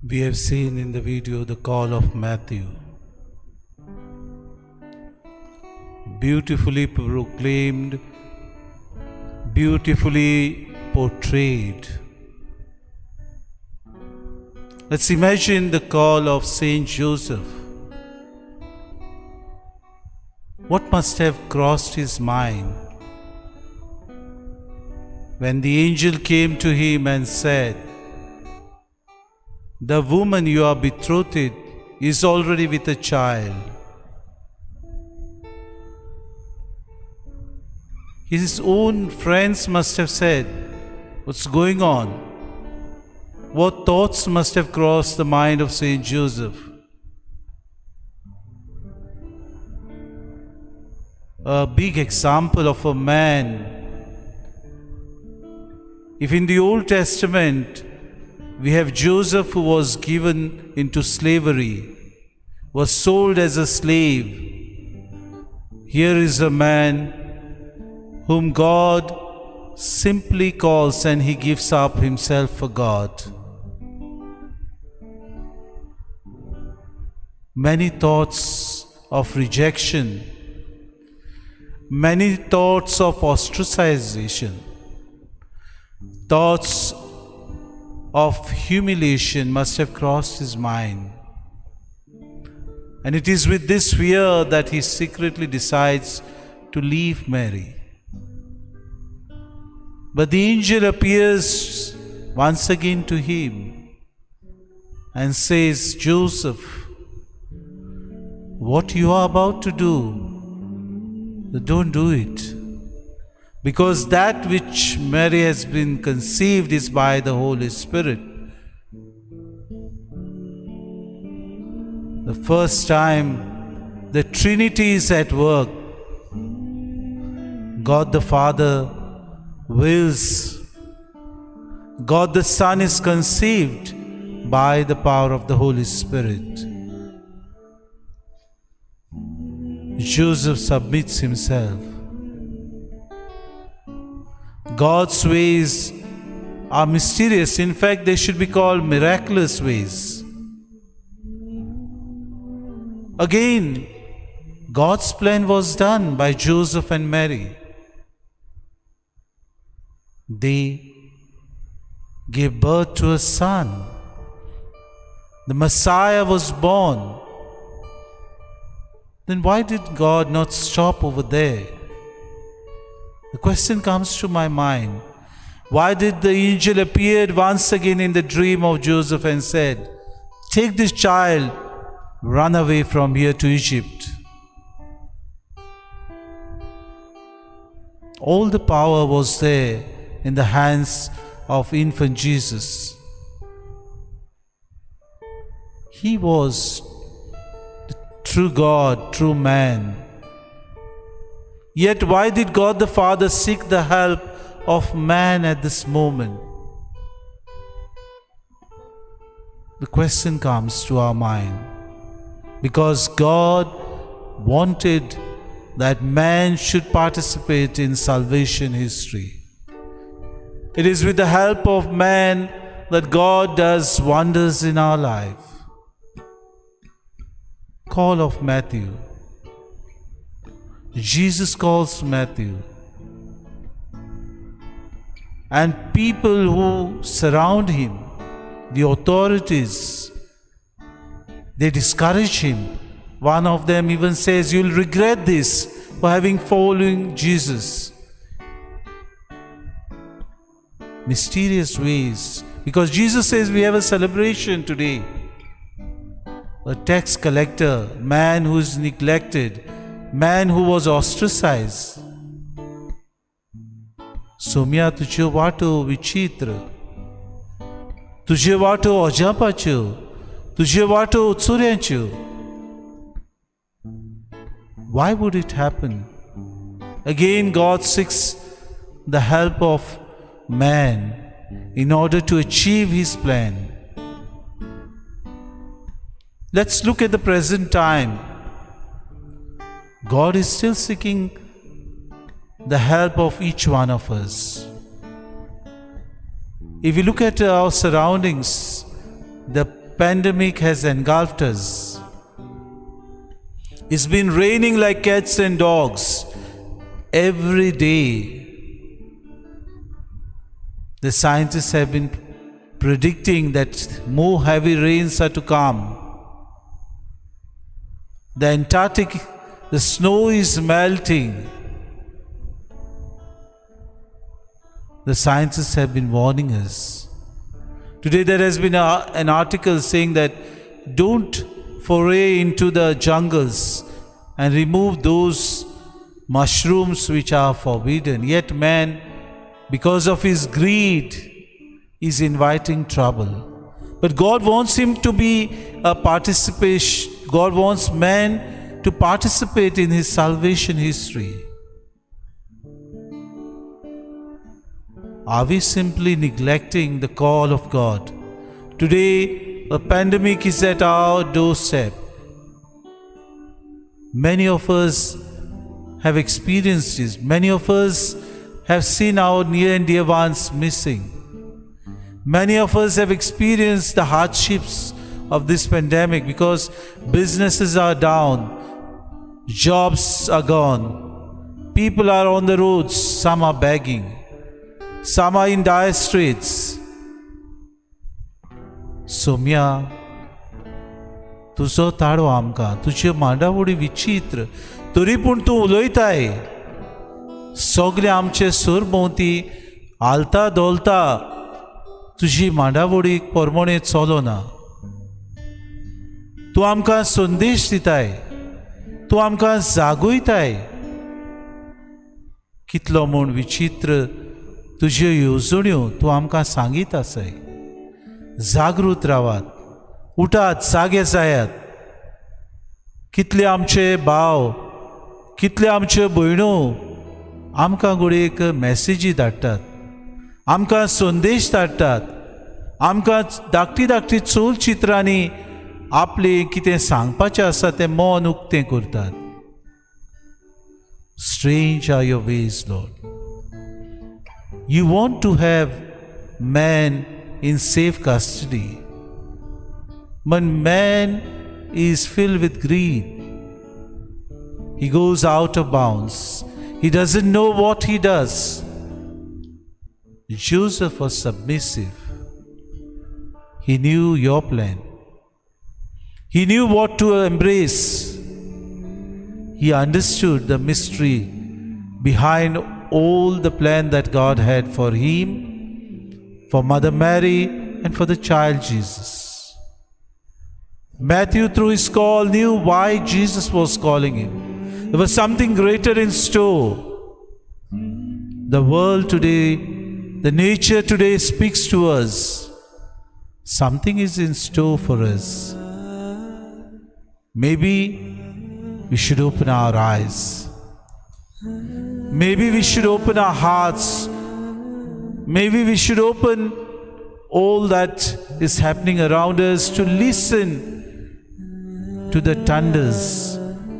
We have seen in the video the call of Matthew. Beautifully proclaimed, beautifully portrayed. Let's imagine the call of Saint Joseph. What must have crossed his mind when the angel came to him and said, "The woman you are betrothed is already with a child." His own friends must have said, "What's going on?" What thoughts must have crossed the mind of Saint Joseph? A big example of a man. If in the Old Testament we have Joseph, who was given into slavery, was sold as a slave. Here is a man whom God simply calls and he gives up himself for God. Many thoughts of rejection, many thoughts of ostracization, thoughts of humiliation must have crossed his mind. And it is with this fear that he secretly decides to leave Mary. But the angel appears once again to him and says, "Joseph, what you are about to do, don't do it. Because that which Mary has been conceived is by the Holy Spirit." The first time the Trinity is at work. God the Father wills. God the Son is conceived by the power of the Holy Spirit. Joseph submits himself. God's ways are mysterious. In fact, they should be called miraculous ways. Again, God's plan was done by Joseph and Mary. They gave birth to a son. The Messiah was born. Then why did God not stop over there? The question comes to my mind. Why did the angel appear once again in the dream of Joseph and said, "Take this child, run away from here to Egypt"? All the power was there in the hands of infant Jesus. He was the true God, true man. Yet why did God the Father seek the help of man at this moment? The question comes to our mind. Because God wanted that man should participate in salvation history. It is with the help of man that God does wonders in our life. Call of Matthew. Jesus calls Matthew. And people who surround him, the authorities, they discourage him. One of them even says, "You'll regret this for having following Jesus." Mysterious ways. Because Jesus says we have a celebration today. A tax collector, man who is neglected, man who was ostracized. Saumya, तुज्यो वाटो विचित्र, तुज्यो वाटो अजापाच्यो, तुज्यो वाटो चुऱ्यांच्यो. Why would it happen? Again, God seeks the help of man in order to achieve his plan. Let's look at the present time. God is still seeking the help of each one of us. If you look at our surroundings, the pandemic has engulfed us. It's been raining like cats and dogs every day. The scientists have been predicting that more heavy rains are to come. The Antarctic, the snow is melting. The scientists have been warning us. Today there has been an article saying that don't foray into the jungles and remove those mushrooms which are forbidden. Yet man, because of his greed, is inviting trouble. But God wants him to be a participation. God wants man to participate in his salvation history. Are we simply neglecting the call of God? Today, a pandemic is at our doorstep. Many of us have experienced this. Many of us have seen our near and dear ones missing. Many of us have experienced the hardships of this pandemic because businesses are down, jobs are gone, people are on the roads, some are begging, some are in dire straits. Saumya, तुजो ताळो आमकां, तुज्यो मांडावळी विचित्र, तरी पूण तूं उलयताय. सगळे आमचे सरभोंवती हालता धोलता, तुजी मांडावळीक परमणे चलोना. तूं आमकां संदेश दिताय, तूं आमकां जागयताय. कितलो म्हूण विचित्र तुज्यो येवजण्यो तूं आमकां सांगीत आसाय. जागृत रावात, उठात, जागे जायात. कितले आमचे भाव, कितले आमच्यो भयणो आमकां घडये मॅसेजी धाडटात, आमकां संदेश धाडटात, आमकां धाकटी धाकटी चलचित्रांनी आपलें कितें सांगपाचें आसा तें मन उक्तें करतात. Strange are your ways, Lord. You want to have man in safe custody. But man is filled with greed. He goes out of bounds. He doesn't know what he does. Joseph was submissive. He knew your plan. He knew what to embrace. He understood the mystery behind all the plan that God had for him, for Mother Mary, and for the child Jesus. Matthew, through his call, knew why Jesus was calling him. There was something greater in store. The world today, the nature today speaks to us. Something is in store for us. Maybe we should open our eyes. Maybe we should open our hearts. Maybe we should open all that is happening around us to listen to the thunders,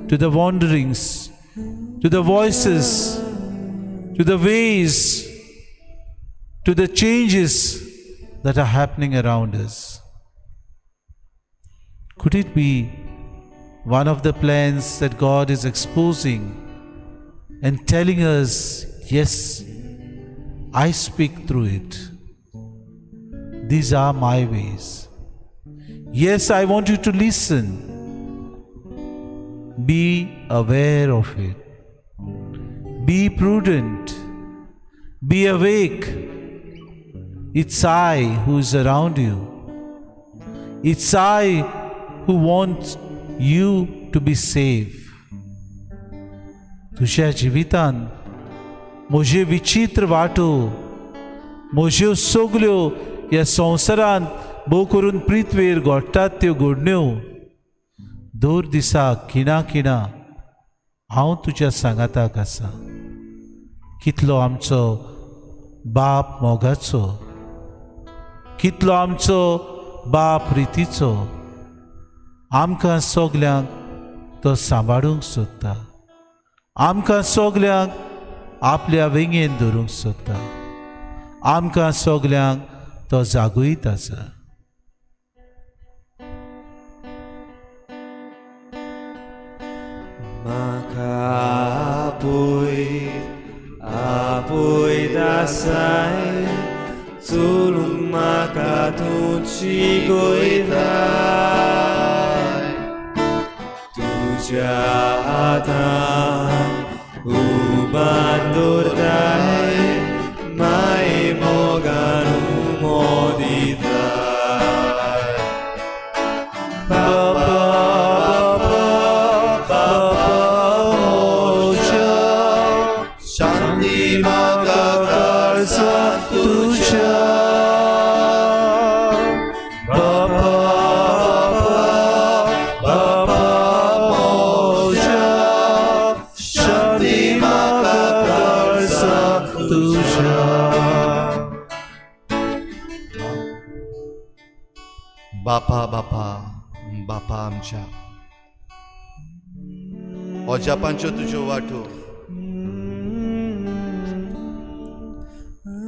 to the wanderings, to the voices, to the ways, to the changes that are happening around us. Could it be one of the plans that God is exposing and telling us, yes, I speak through it. These are my ways. Yes, I want you to listen. Be aware of it. Be prudent. Be awake. It's I who is around you. It's I who wants you to be safe. तुज्या जिवितान म्हज्यो विचित्र वाटो, म्हज्यो सगल्यो ह्या संवसारांत भोव करून पृथ्वेर घडटात त्यो घडण्यो, दर दिसा खिणा खिणा हांव तुज्या सांगाताक आसा. कितलो आमचो बाप मोगाचो, कितलो आमचो बाप रितीचो, आमकां सगल्यांक तो सांबाळूंक सोदता, आमकां सगल्यांक आपल्या वेंगेन धरूंक सोदता, आमकां सगल्यांक तो जागयत आसा. म्हाका आपय आपयत आसाय, चलूंक म्हाका तूं शिकयताय, तुज्या हातान उबान दवरताय, माये मोगान उमो दिताय. बाबा बाबा म्हज्या, शांती म्हाका काळजांत तुज्या. बाबा बाबा म्हज्या, शांती म्हाका काळजांत तुज्या. बापा बापा बापा आमच्या, अजापांच्यो तुज्यो वाटो,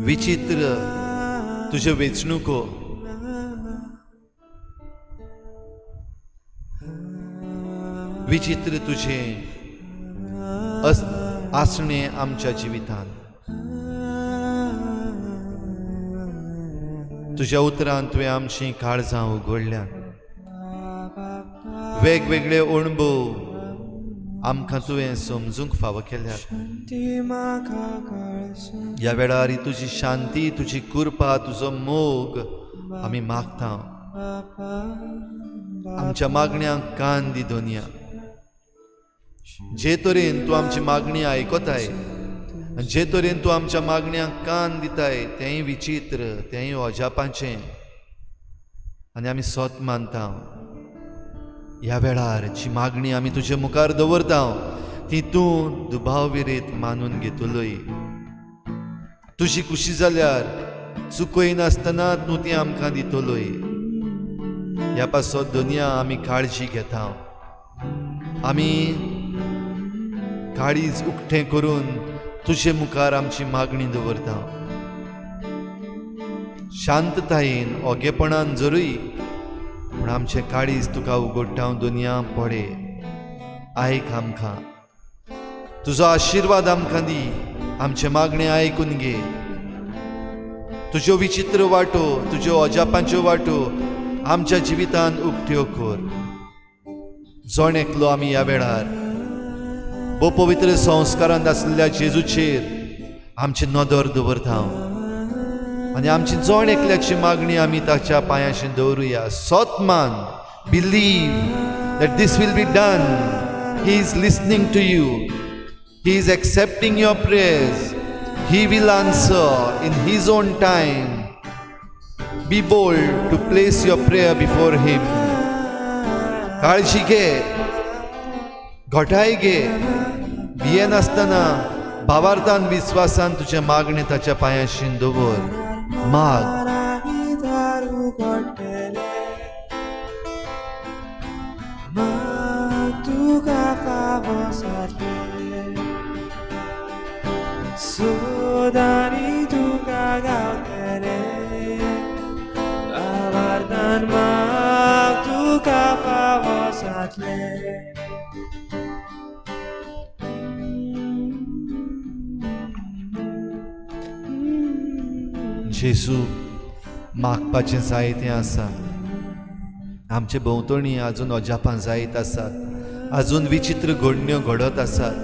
विचित्र तुज्यो वेंचणुको, विचित्र तुजें आसणें आमच्या जिवितांत. तुज्या उतरान तुवें आमचीं काळजां उगडल्यात, वेगवेगळे अणभव आमकां तुवें समजूंक फावो केल्यात. ह्या वेळार तुजी शांती, तुजी कृपा, तुजो मोग आमी मागता. आमच्या मागण्यांक कान दी दोनया. जे तरेन तूं आमची मागणी आयकताय आनी जे तरेन तूं आमच्या मागण्यांक कान दिताय तेंय विचित्र, तेंय अजापाचें, आनी आमी सत मानता. ह्या वेळार जी मागणी आमी तुजे मुखार दवरता ती तूं दुबाव विरेत मानून घेतलोय. तुजी खुशी जाल्यार चुकयनासतना तूं ती आमकां दितलोय. ह्या पासत दुनिया आमी काळजी घेता. आमी काळीज उक्तें करून तुजे मुखार आमची मागणी दवरता. शांततायेन ओगेपणान जरूय पूण आमचें काळीज तुका उगडटा. दुनिया पडे आयक आमकां, तुजो आशिर्वाद आमकां दी, आमचें मागणें आयकून घे. तुज्यो विचित्र वाटो, तुज्यो अजापांच्यो वाटो आमच्या जिवितान उक्त्यो कर. जण एकलो आमी ह्या वेळार भोव पवित्र संस्कारांत आसलेल्या जेजूचेर आमची नदर दवरता आनी आमची जण एकल्याची मागणी आमी ताच्या पांयाशी दवरुया. सत मान, believe that this will be done. He is listening to you, he is accepting your prayers, he will answer in his own time. Be bold to place your prayer before him. काळजी घे, घटाय घे, भियेनासतना भावार्थान विस्वासान तुजें मागणें ताच्या पांयाशी दवर. माग. तुका फावो जातलें. जातले. जेजू, मागपाचें जायतें आसा. आमचे भोंवतणी आजून अजापां जायत आसात, आजून विचित्र घडण्यो घडत आसात.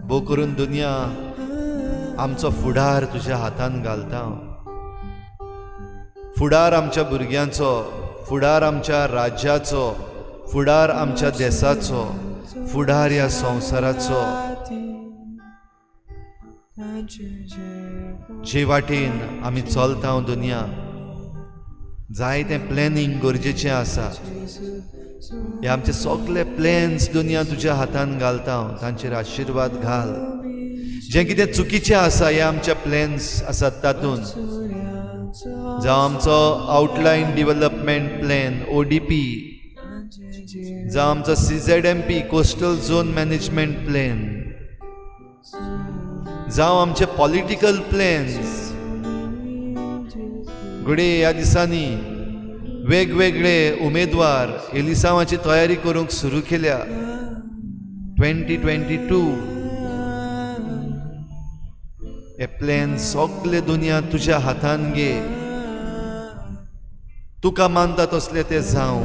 भोव करून दुनिया आमचो फुडार तुज्या हातान घालता. फुडार आमच्या भुरग्यांचो, फुडार आमच्या राज्याचो, फुडार आमच्या देसाचो, फुडार ह्या संवसाराचो. जे वाटेन आमी चलता दुनिया, जायतें प्लॅनिंग गरजेचें आसा. हे आमचे सगळे प्लॅन्स दुनिया तुज्या हातान घालता, तांचेर आशिर्वाद घाल. जें कितें चुकीचें आसा हे आमचे प्लॅन्स आसात तातूंत, जावं आमचो आउटलायन डिवलपमेंट प्लॅन ODP, जावं आमचो CZMP coastal zone management plan, जावं आमचे पॉलिटिकल प्लॅन्स. घडये ह्या दिसांनी वेगवेगळे उमेदवार एलिसांवाची तयारी करूंक सुरू केल्या. 2022 हे प्लॅन सगळे दुनिया तुज्या हातान घे. तुका मानता तसले ते जावं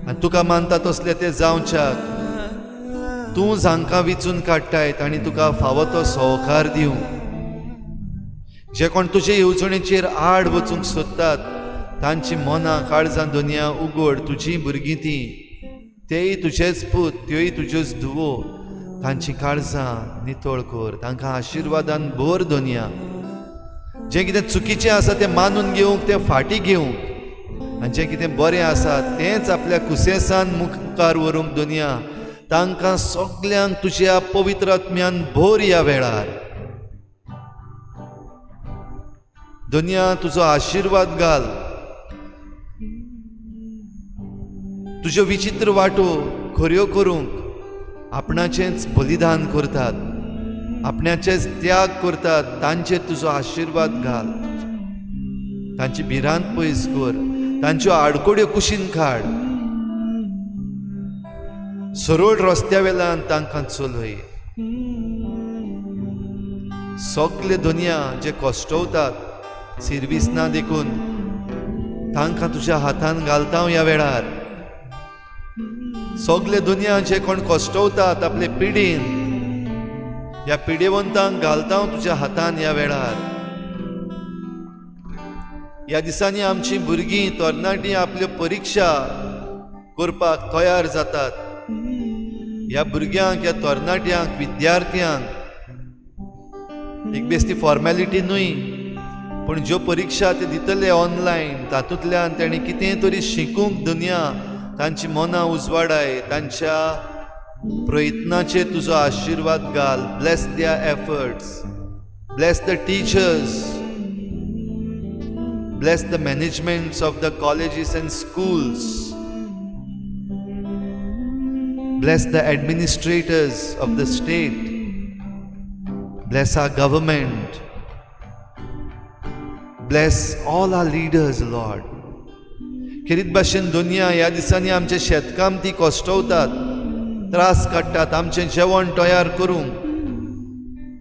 आनी तुका मानता तसले ते जावच्याक तूं जांकां विचून काडटाय तांणी तुका फावो तो सहकार दिवं. जे कोण तुजे येवजणेचेर आड वचूंक सोदतात तांची मनां काळजां दुनिया उगड. तुजीं भुरगीं तीं, तेय तुजेच पूत, त्योय तुज्योच धुवो. तांची काळजां नितळ कर, तांकां आशिर्वादान भर दुनिया. जें कितें चुकीचें आसा तें मानून घेवंक, तें फाटीं घेवंक, आनी जें कितें बरें आसा तेंच आपल्या कुसेसान मुखार व्हरूंक दुनिया तांकां सगल्यांक तुज्या पवित्र आत्म्यान भर ह्या वेळार. दुनिया तुजो आशिर्वाद घाल. तुज्यो विचित्र वाटो खऱ्यो करूंक आपणाचेंच बलिदान करतात, आपणाचेच त्याग करतात, तांचेर तुजो आशिर्वाद घाल. तांची भिरांत पयस कर, तांच्यो आडकोड्यो कुशीन काड, सरळ रस्त्या वेल्यान तांकां चलय. सगळे दुनिया जे कश्टवतात सिर्वीस ना देखून तांकां तुज्या हातान घालता ह्या वेळार. सगळे दुनिया जे कोण कश्टवतात आपले पिडीन, ह्या पिडेवंतांक घालता तुज्या हातान ह्या वेळार. ह्या दिसांनी आमची भुरगीं तरणाटीं आपल्यो परिक्षा करपाक तयार जातात. ह्या भुरग्यांक, ह्या तरणाट्यांक, विद्यार्थ्यांक एक बेश्टी फॉर्मेलिटी न्हय, पूण ज्यो परिक्षा ते दितले ऑनलायन तातूंतल्यान तांणी कितें तरी शिकूंक दुनिया तांची मनां उजवाडाय. तांच्या प्रयत्नाचेर तुजो आशिर्वाद घाल. Bless their efforts, bless the teachers, bless the managements of the colleges and schools, bless the administrators of the state, bless our government, bless all our leaders, Lord. खेरीत भाशेन दुनिया ह्या दिसांनी आमचे शेतकामती कश्टवतात, त्रास काडटात आमचें जेवण तयार करूंक.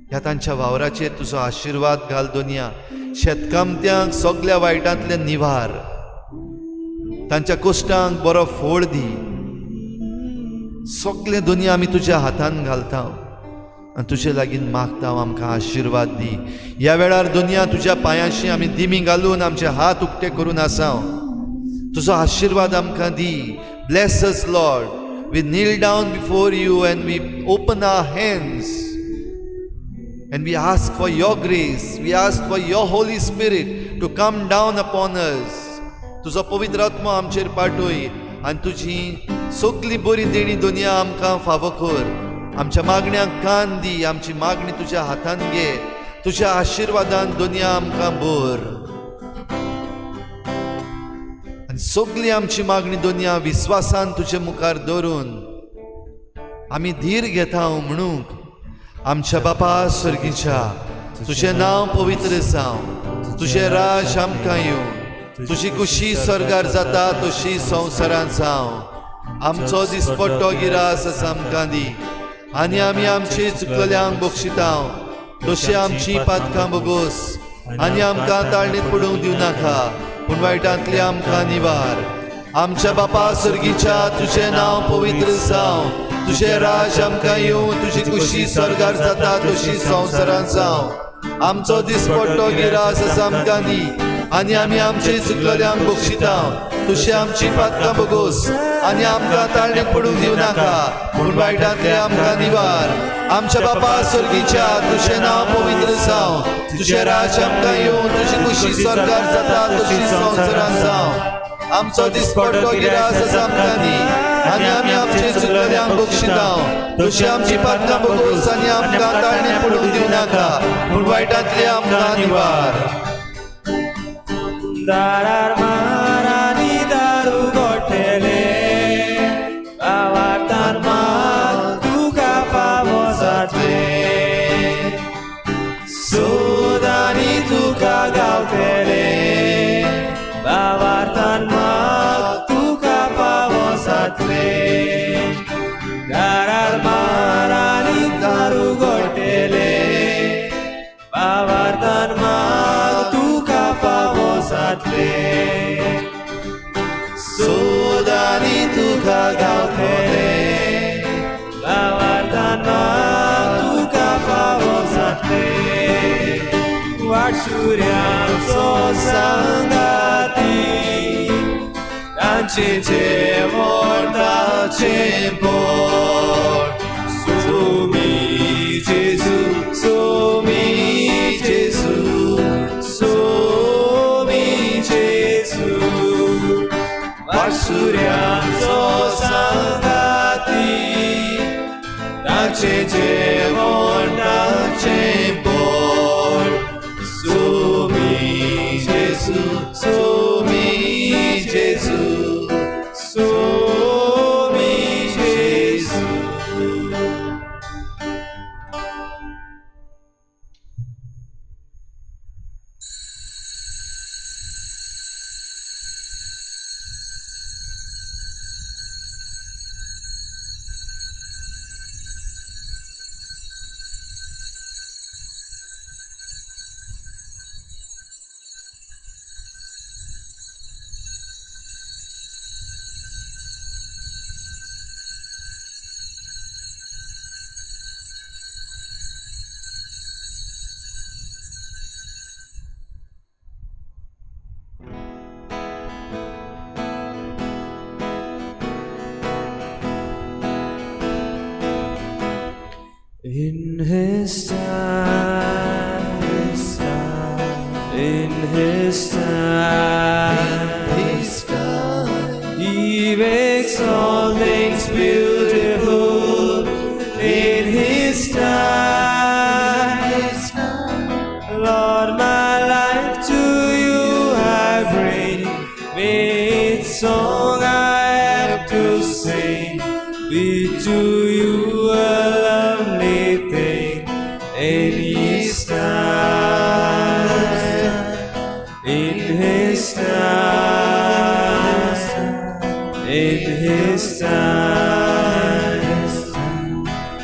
ह्या तांच्या वावराचेर तुजो आशिर्वाद घाल दुनिया. शेतकामत्यांक सगल्या वायटांतले निवार, तांच्या कश्टांक बरो फोळ दी. सगळें दुनिया आमी तुज्या हातान घालता आनी तुजे लागीं मागता, आमकां आशिर्वाद दी. ह्या वेळार दुनिया तुज्या पांयांशी आमी दिमी घालून आमचे हात उक्ते करून आसा. तुजो आशिर्वाद आमकां दी. Bless us Lord. We kneel down before you and we open our hands and we ask for your grace. We ask for your Holy Spirit to come down upon us. तुजो पवित्र आत्मो आमचेर पाठय आनी तुजी सगली बरी देणी दुनिया आमकां फावो कर. आमच्या मागण्यांक कान दी, आमची मागणी तुज्या हातान घे. तुज्या आशिर्वादान दुनिया आमकां भर आनी सगली आमची मागणी दुनिया विस्वासान तुजे मुखार दवरून आमी धीर घेता म्हणूंक आमच्या बापा सर्गीच्या, तुजें नांव पवित्र जावं, तुजें राज आमकां येवं, तुजी कुशी स्वर्गार जाता तशी संवसारांत जावं. आमचो दिसपट्टो गिरास आमकां दी आनी आमी आमची चुकलल्यांक बक्षितां तशी आमची पातकां बोगोस आनी आमकां ताळणीत पडूंक दिवं नाका पूण वायटांतली आमकां निवार. आमच्या बापा सर्गीच्या तुजें नांव पवित्र जावं, तुजें राज आमकां येवं, तुजी कुशी स्वर्गार जाता तशी संवसारांत जावं. आमचो दिसपट्टो गिरास आमकां दी आनी आमी आमचे चुकलल्यांक बक्षितां तशी आमची पातकां बोगोस आनी आमकां ताळणीत पडूंक दिवं नाका पूण वायटांतले आमकां निवार. आमच्या बापा सर्गीच्या तुजें नांव पवित्र जावं, तुजें राज आमकां येवं, तुजी कुशी स्वर्गार जाता तशी संवसारांत जावं. आमचो दिसपट्टो गिरास आमकां दी आनी आमी आमचे चुकलल्यांक बक्षितां तशी आमची पातकां बोगोस आनी आमकां ताळणीत पडूंक दिवं नाका पूण वायटांतले आमकां निवार. दारार मारानी दारू गोठेले भावार्थान मात तुका फावो जातले, सोदानी तुका गावतले, भावार्थान मात तुका फावो जातले. दारार मारानी दारू गोठेले भावार्थान मात तुका फावो जातले, सोदानी तुका गावतले, भावार्थान मात तुका फावो जातले. वाटसुऱ्यांचो सांगाती तांचे जेवण ताचें पोट, सोमी जेजू सोमी जेजू सोमी जेजू. वाटसुऱ्यांचो सांगाती ताचें जेवण ताचें पोट, सोमी जेजू सोमी जेजू सोमी जेजू. In His time, in His time, in His time, He makes all things beautiful. In His time, Lord, my life to You I bring. May each song I have to sing be to You a lovely thing. In His time, in His time, in His time,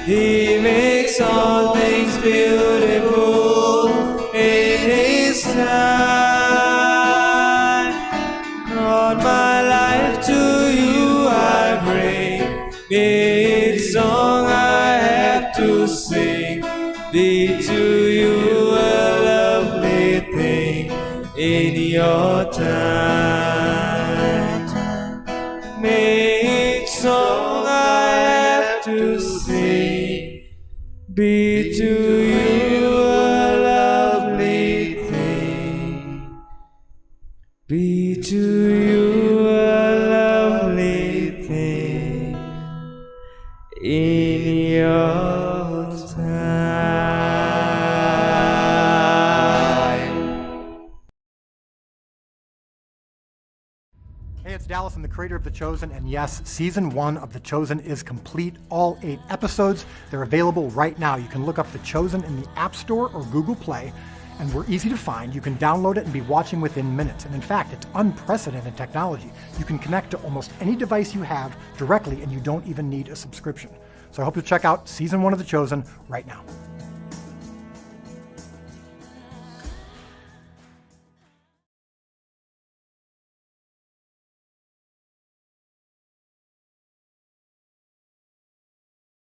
He makes all things beautiful. In His time, Lord, my life to You I bring. May each song I have to sing be to You a lovely thing. In Your time, may each song I have to sing be to You a lovely thing. Be to You a lovely thing. In Your time. Hey, it's Dallas. I'm the creator of The Chosen, and yes, season 1 of The Chosen is complete. All 8 episodes, they're available right now. You can look up The Chosen in the App Store or Google Play. And we're easy to find. You can download it and be watching within minutes. And in fact, it's unprecedented technology. You can connect to almost any device you have directly, and you don't even need a subscription. So I hope you'll check out Season 1 of The Chosen right now.